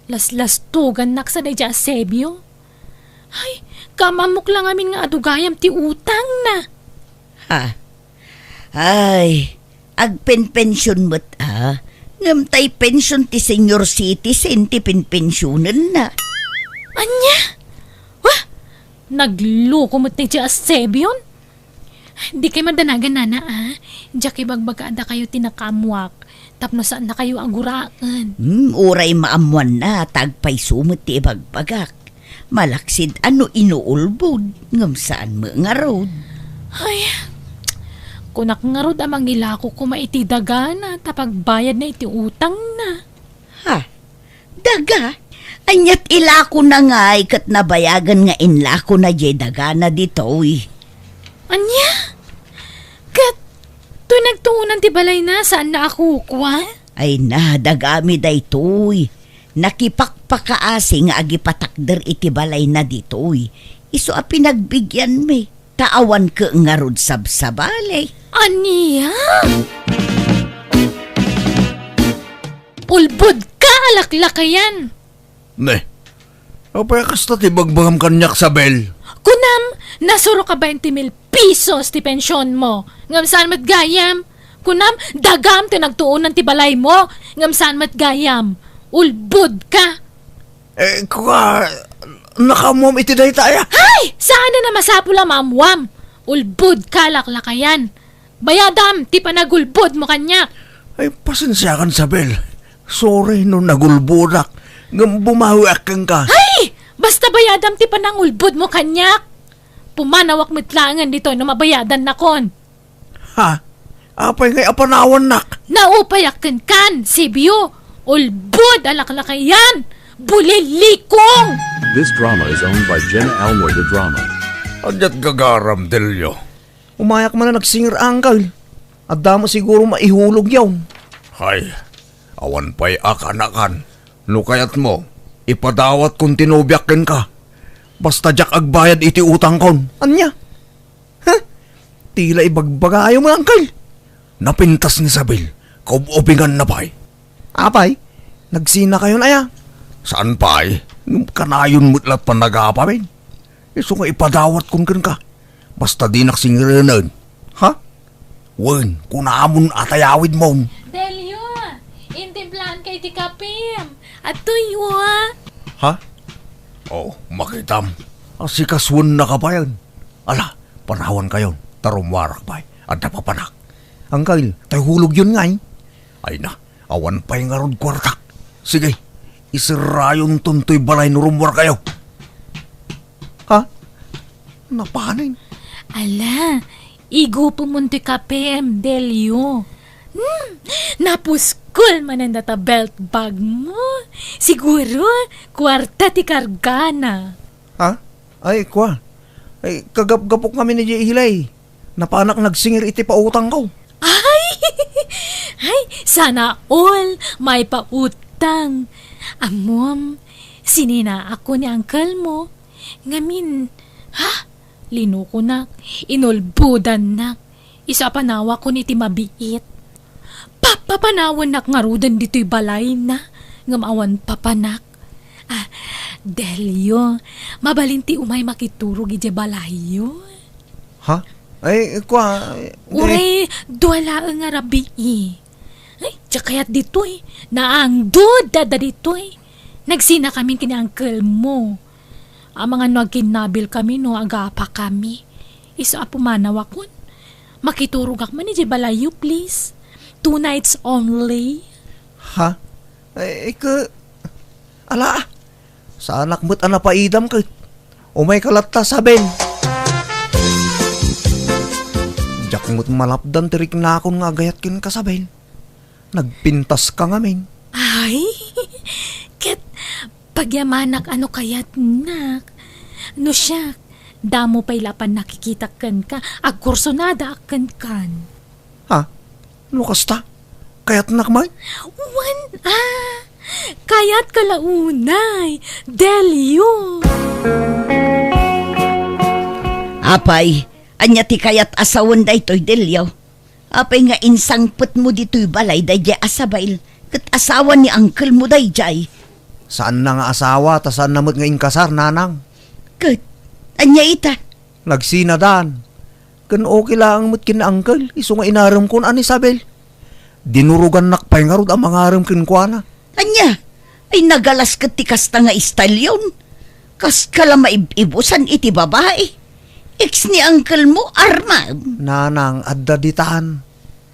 Laslastugannak sa daydiay a Sebio. Hay, kaam-ammok la ngamin nga adu gayam ti utangna. Ha? Ay, agpenpension met a. Ngem tay pension ti senior citizen ti penpensionenna. Ania? Wah! Nagloko met daydiay a Sebion. Dikay madanagan, nana, a. Diak ibagbaga a dakayo ti nakaammoak tapno saannakayo a guraen. Hmm, uray maammoanna ta agpayso met ti ibagbagak. Malaksid a no inuulbod, ngem saan met ngarud. Ay, kunak ngarud a mangilako koma iti dagana ta pagbayadna iti utangna. Ha? Daga? Ania ti ilakona ngay ket nabayagan nga inlakona diay dagana ditoy? Ania? Ket toy nagtuonan ti balayna, saanna a kukua? Ay na, dagami daytoy. Nakipakpakaasi nga agipatakder iti balayna ditoy. Isu a pinagbigianmi. Ta awan ket ngarud sabsabali. Ania? Ulbodka a laklakayan! Ne, apay a kasta ti bagbagam kaniak, Sabel? Kunam, nasurok a bainte mil pesos ti pensionmo. Ngem saan met gayam? Kunam, dagam ti nagtuonan ti balaymo. Ngem saan met gayam? Ulbodka! Eh, kua, nakaammoam iti dayta aya? Hay! Saanen a masapul a maammoam. Ulbodka, laklakayan. Bayadam ti panagulbodmo kaniak. Ay, pasensiakan, Sabel. Sorry no nagulbodak. Ngem bumawiak kenka. Hay! Basta bayadam ti panangulbodmo kaniak. Pumanawak met laengen ditoy no mabayadannakon. Ha? Apay ngay a panawannak? Naupayak kenkan, Sebio! Ulbod a laklakayan! Bulilikong! This drama is owned by Jenna Almoy the Drama. Adiat gagaram, Delio. Umayak man a nagsinger, Angkel. Adda met siguro maihulogyo. Hay, awan pay a kanakan. No kayatmo, ipadawatkon ti nobiak kenka. Basta diak agbayad iti utangkon. Ania? Huh? Tila ibagbagayo met, Angkel. Napintas ni Isabel, kaub-ubinganna pay. Apay, nagsinakayon aya? Saan pay, ngem kanayon met la't panagapamin. Isu nga ipadawatkon kenka. Basta dinak singirenen. Ha? Wen, kunamon a tayawidmon. Delio, intimplaanka iti kapim. Adtoy, wa. Ha? Oh, makitam. Asikasuennaka payen. Ala, panawankayon, ta rummuarak pay. Adda papanak. Angkel, tay hulogyon ngay. Ay na, awan pay ngarud kuartak. Sige, iserrayonton toy balay no rummuarkayo. Ha? Napanen? Ala, Igupemon ti kapem, Delio. Hmm, napuskol manen data belt bag mo. Siguro, kuarta ti kargana. Ha? Ay, kua. Ay, kagapgapok ngamin idiay ilay. Napanak nagsingir iti pautangko. Ay! Ay, sana all maipautang. Ammom, sininaakon ni uncle mo. Ngamin, ha? Linukonak, inulbodannak. Isu a panawakon iti mabiit. Papapanawannak ngaruden ditoy balayna, ngem awan papanak. Ah, Delio, mabalin ti umay makiturog idiay balayyo. Ha? Ay, kua, eh. Uray, dua laeng a rabii. Ay, diak kayat ditoy. Naangdod adda ditoy. Nagsinakamin ken ni uncle mo. Amangan no agkinnabil kami no agapa kami. Isu a pumanawakon. Makiturogak man idiay balayyo, please. Two nights only. Ha? Ay, ke, ala, saanak met a napaidam ket. Umayka latta, Sabel. Diak met malapdan ti riknakon nga agayat kenka, Sabel. Nagpintaska ngamin. Ay, ket pagyamanak a no kayatnak. No siak, damo pay la a pannakikitak kenka, agkursunadaak kenkan. Ha? No kasta? Kayatnak man? Wen, ah, kayatka la unay, Delio. Apay, ania ti kayat a sawen daytoy, Delio? Apay nga insangpetmo ditoy balay daydiay a Sabel ket asawa ni uncle mo daydiay? Saanna nga asawa, ta saanna met nga inkasar, nanang. Ket ania ita? Nagsinadan. Ken okay laeng met ken ni uncle, isu nga inaremkon a ni Sabel. Dinurogannak pay ngarud a mangarem kenkuana. Ania? Ay, nagalas ket ti kasta nga istalyon. Kaska la maib-ibusan iti babai. Ex ni uncle mo, Arman. Nanang, adda ditan.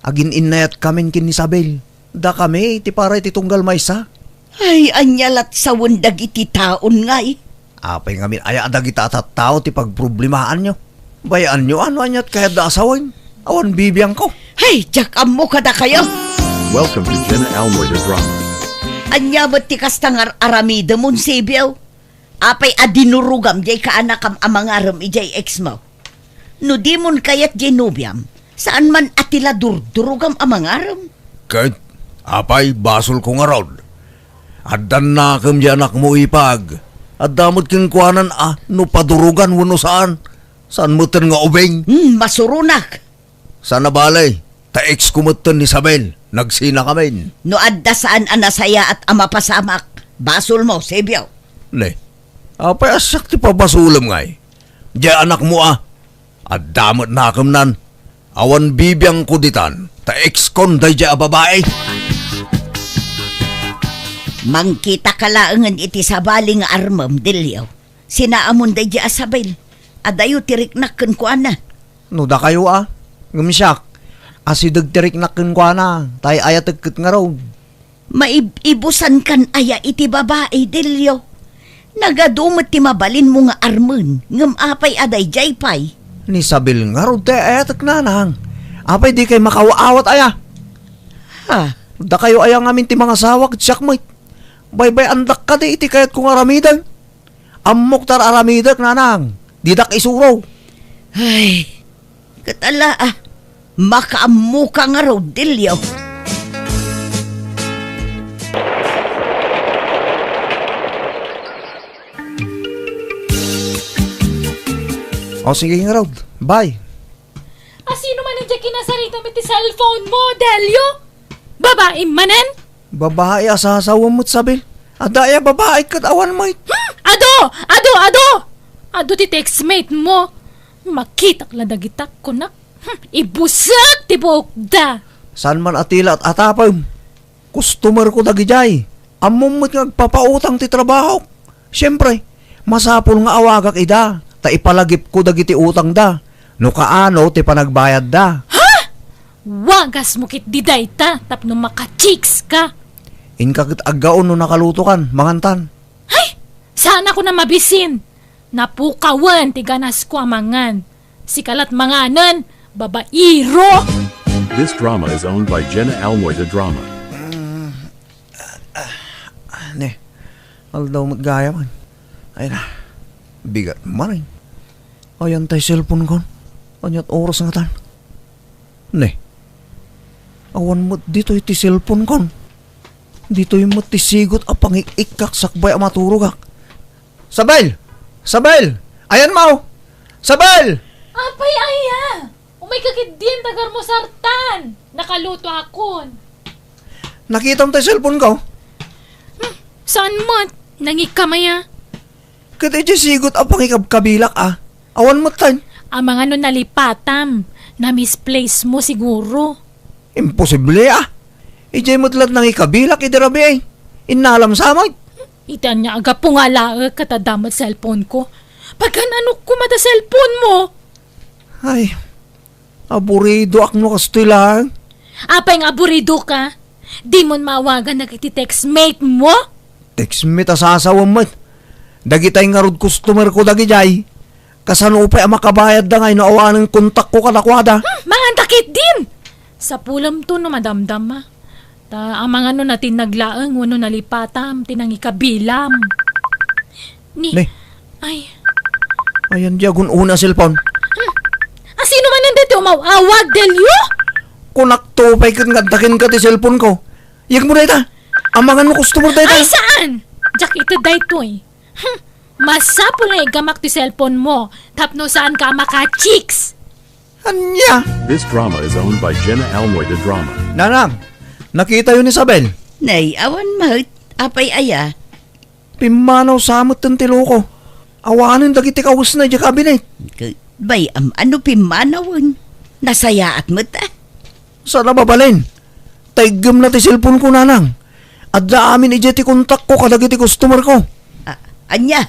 Agin-innayatkamin ken ni Isabel. Dakami ti para iti tunggal maysa. Ay, ania lat sawen dagiti taon ngay? Apay ngamin aya a dagita a tattao ti pagproblemaanyo? Bayaanyo a no aniat kayatda a sawen. Awan bibiangko. Hay, diak ammo kadakayo. Welcome to Jenna Almoy the Drama. Ania met ti kasta nga ar-aramidem, Monsibio? Apay a dinurogam diay kaanakam a mangarem idiay ex mo? No dimon kayat diay nobiam, saan man a ti la durdurogam a mangarem? Ket, apay, basolko ngarud. Addan nakem diay anakmo, ipag. Adda met kenkuanan a no padurogan wenno saan. Saan metten nga ubing? Hmm, masuronak. Saan a bale, ta ex ko metten ni Isabel, nagsinakamin. No adda saan a nasayaat a mapasamak, basolmo, Sibio. Ne, apay a siak ti pabasolem ngay? Diay anakmo a, adda met nakemnan. Awan bibiangko ditan, ta ex kon daydiay a babai. Mangkitaka laengen iti sabali nga armem, Delio. Sinaamon daydiay a Isabel. Adayo ti riknak kenkuana. No dakayo a, ngem siak, asideg ti riknak kenkuana, ta ay-ayatek ket ngarud. Maib-ibusankan aya iti babai, Delio? Nagadu met ti mabalinmo nga armen, ngem apay a daydiay pay? Ni Isabel ngarud ti ay-ayatek, nanang. Apay dikay makaawat aya? Ha? Dakayo aya ngamin ti mangasawa ket siak met. Baybay-andak kadi iti kayatko nga aramiden. Ammok ta ar-aramidek, nanang. Didak isuro. Ay, ket ala, ah. Makaammoka ngarud, Delio. O, sige ngarud. Bye. Asino manen diay kinasaritam iti cellphone mo, Delio? Babaim manen? Babai a sasawem met, Isabel. Adda aya babai ket awan met. Hmm? Adu! Adu! Adu! Adu ti textmate mo. Makitak la dagita, kunak. Hmm, ibusek ti buokda. Saan man a ti la at-atapem? Customer ko dagidiay. Ammom met nga agpapautang ti trabahok. Siempre, masapul nga awagak ida, ta ipalagipko dagiti utangda, no kaano ti panagbayadda. Ha? Wagasmo ketdi dayta tapno maka-chicks ka. Inka ket aggaon no nakalutokan, mangantan. Hay! Saan a ko na mabisin? Napukawen ti ganasko a mangan. Sika lat manganen, Babaero! This drama is owned by Jenna Almoy, the drama. Ne, aldaw met gayam. Ay na, bigat man. Ayan tay cellphone kon. Aniat oras ngatan? Ne, awan met ditoy ti cellphone kon. Ditoy met ti sigot a pangik-ikkak sakbay a maturogak. Sabel! Sabel! Ayan mo! Sabel! Apay aya? Umay ka ketdin, tagarmusartan! Nakaluto akon. Nakitam tay cellphone ko? Hmm, saan met? Nangikam aya? Ket idiay sigot a pangikabkabilak a. Awan met tay. Amangan no nalipatam. Na-misplace mo siguro. Imposible a. Idiay met la't nangikabilak idi rabii. Innalam sa met. Iti ania a gapu nga alaek ket adda met cellphone ko. Pagan-anok koma da cellphone mo? Ay, aburidoak no kastoy laeng. Apay nga aburido ka? Dimon maawagan dagiti textmate mo? Textmate a sasawem met. Dagitay ngarud customer ko dagidiay. Kasano pay a makabayadda ngay no awanen kontakko kadakuada? Hmm, manganta ketdin! Sapulemto no madamdama. Ta amangan no natinnag laeng wenno nalipatam ti nangikabilam. Ni, Ne. Ay. Ayan di agun-una a cellphone. Hmm. Asino manen daytoy umaw-awag, Delio? Kunakto pay ket nga adda kenka ti cellphone ko. Yegmo dayta. Amangan no customer dayta. Ay, saan? Diak ited daytoy. Hmm. Masapul nga igamak ti cellphone mo tapno saanka a maka-chicks. Ania? This drama is owned by Jenna Almoy, the drama. Nanang, nakitayo ni Isabel? Nay, awan met. Apay aya? Pimmanaw sa met ti loko. Awanen dagiti kawesna idiay kabinet. Ke-, bay, am-, ano pimmanawen? Nasayaat met, ah. Saan a mabalin? Taygem na ti cellphone ko, nanang. Adda amin idiay ti kontak ko kadagiti customer ko. Ah, ania?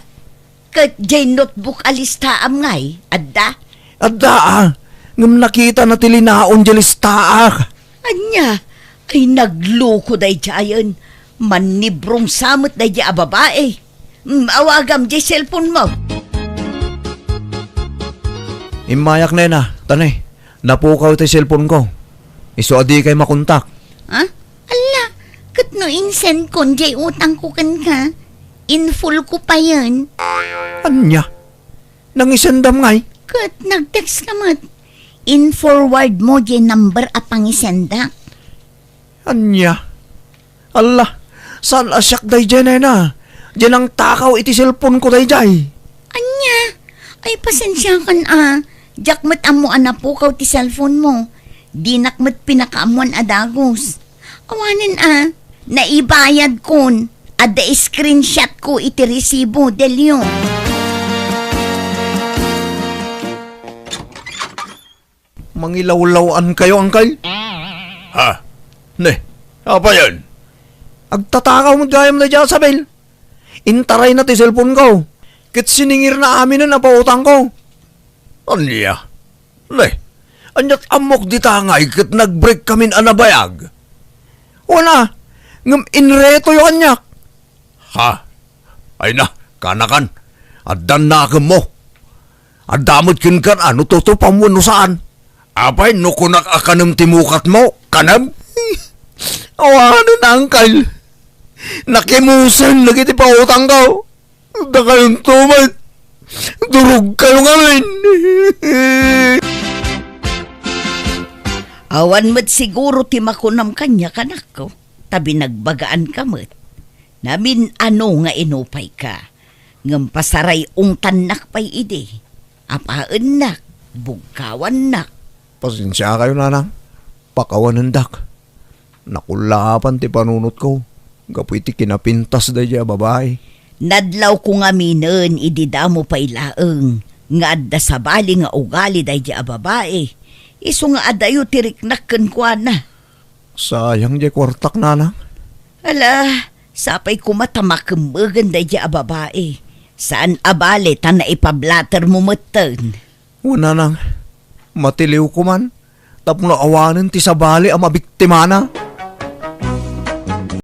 Ket diay notebook a listaam ngay, adda? Adda, ah. Ngem nakita na ti linaon diay listaak. Ania? Ay, nagluko daydiayen. Mannibrong sa met daydiay a babai. Mm, awagam diay cellphone mo. Immayak, nena. Tani, napukaw ti cellphone ko. Isu a dikay makontak. Ha? Alla, ket no insend kon diay utang ko kenka, in full ko payen. Ania? Nangisendam ngay? Ket nag-text ka met. In-forward mo diay number a pangisendak. Ania? Alla, saan a siak daydiay, nena? Diay nangtakaw iti cellphone ko daydiay. Ania? Ay, pasensiakan a. Diak met ammo a napukaw ti cellphone mo. Dinak met pinakaammoan a dagus. Awanen a, naibayad kon. Adda screenshot ko iti resibo, Delio. Mangilawlaw-an kayo, Angkal? Ha? Ne, apayen? Agtatakaw met gayam daydiay a Isabel. Intarayna ti cellphone ko. Ket siningirna aminen a pautang ko. Ania? Ne, aniat ammok dita ngay ket nag-break kamin a nabayag? Wen a, ngem inretoyo kaniak. Ha? Ay na, kanakan. Addan nakemmo. Adda met kenkan a no tutupam wenno saan. Apay, no kunak a kanem ti mukatmo, kanem? Awanen, Angkal. Nakimusen dagiti pautangko. Dakayonto met. Durogkayo ngamin. Awan met siguro ti makunam kaniak, anakko, ta binagbagaanka met. Namin-ano nga inupayka, ngem pasaray-ungtannak pay idi. Apaennak, bugkawannak. Pasensiakayo, nanang. Pakawanendak. Nakullaapan ti panunotko gapu iti kinapintas daydiay a babai. Nadlawko ngaminen idi damo pay laeng nga adda sabali nga ugali daydiay a babai, isu nga adayo ti riknak kenkuana. Sayang diay kuartak, nanang. Ala, sapay koma ta makemmegen daydiay a babai. Saan a bale ta naipablatermo metten. Wen, nanang, matiliwko man tapno awanen ti sabali a mabiktimana.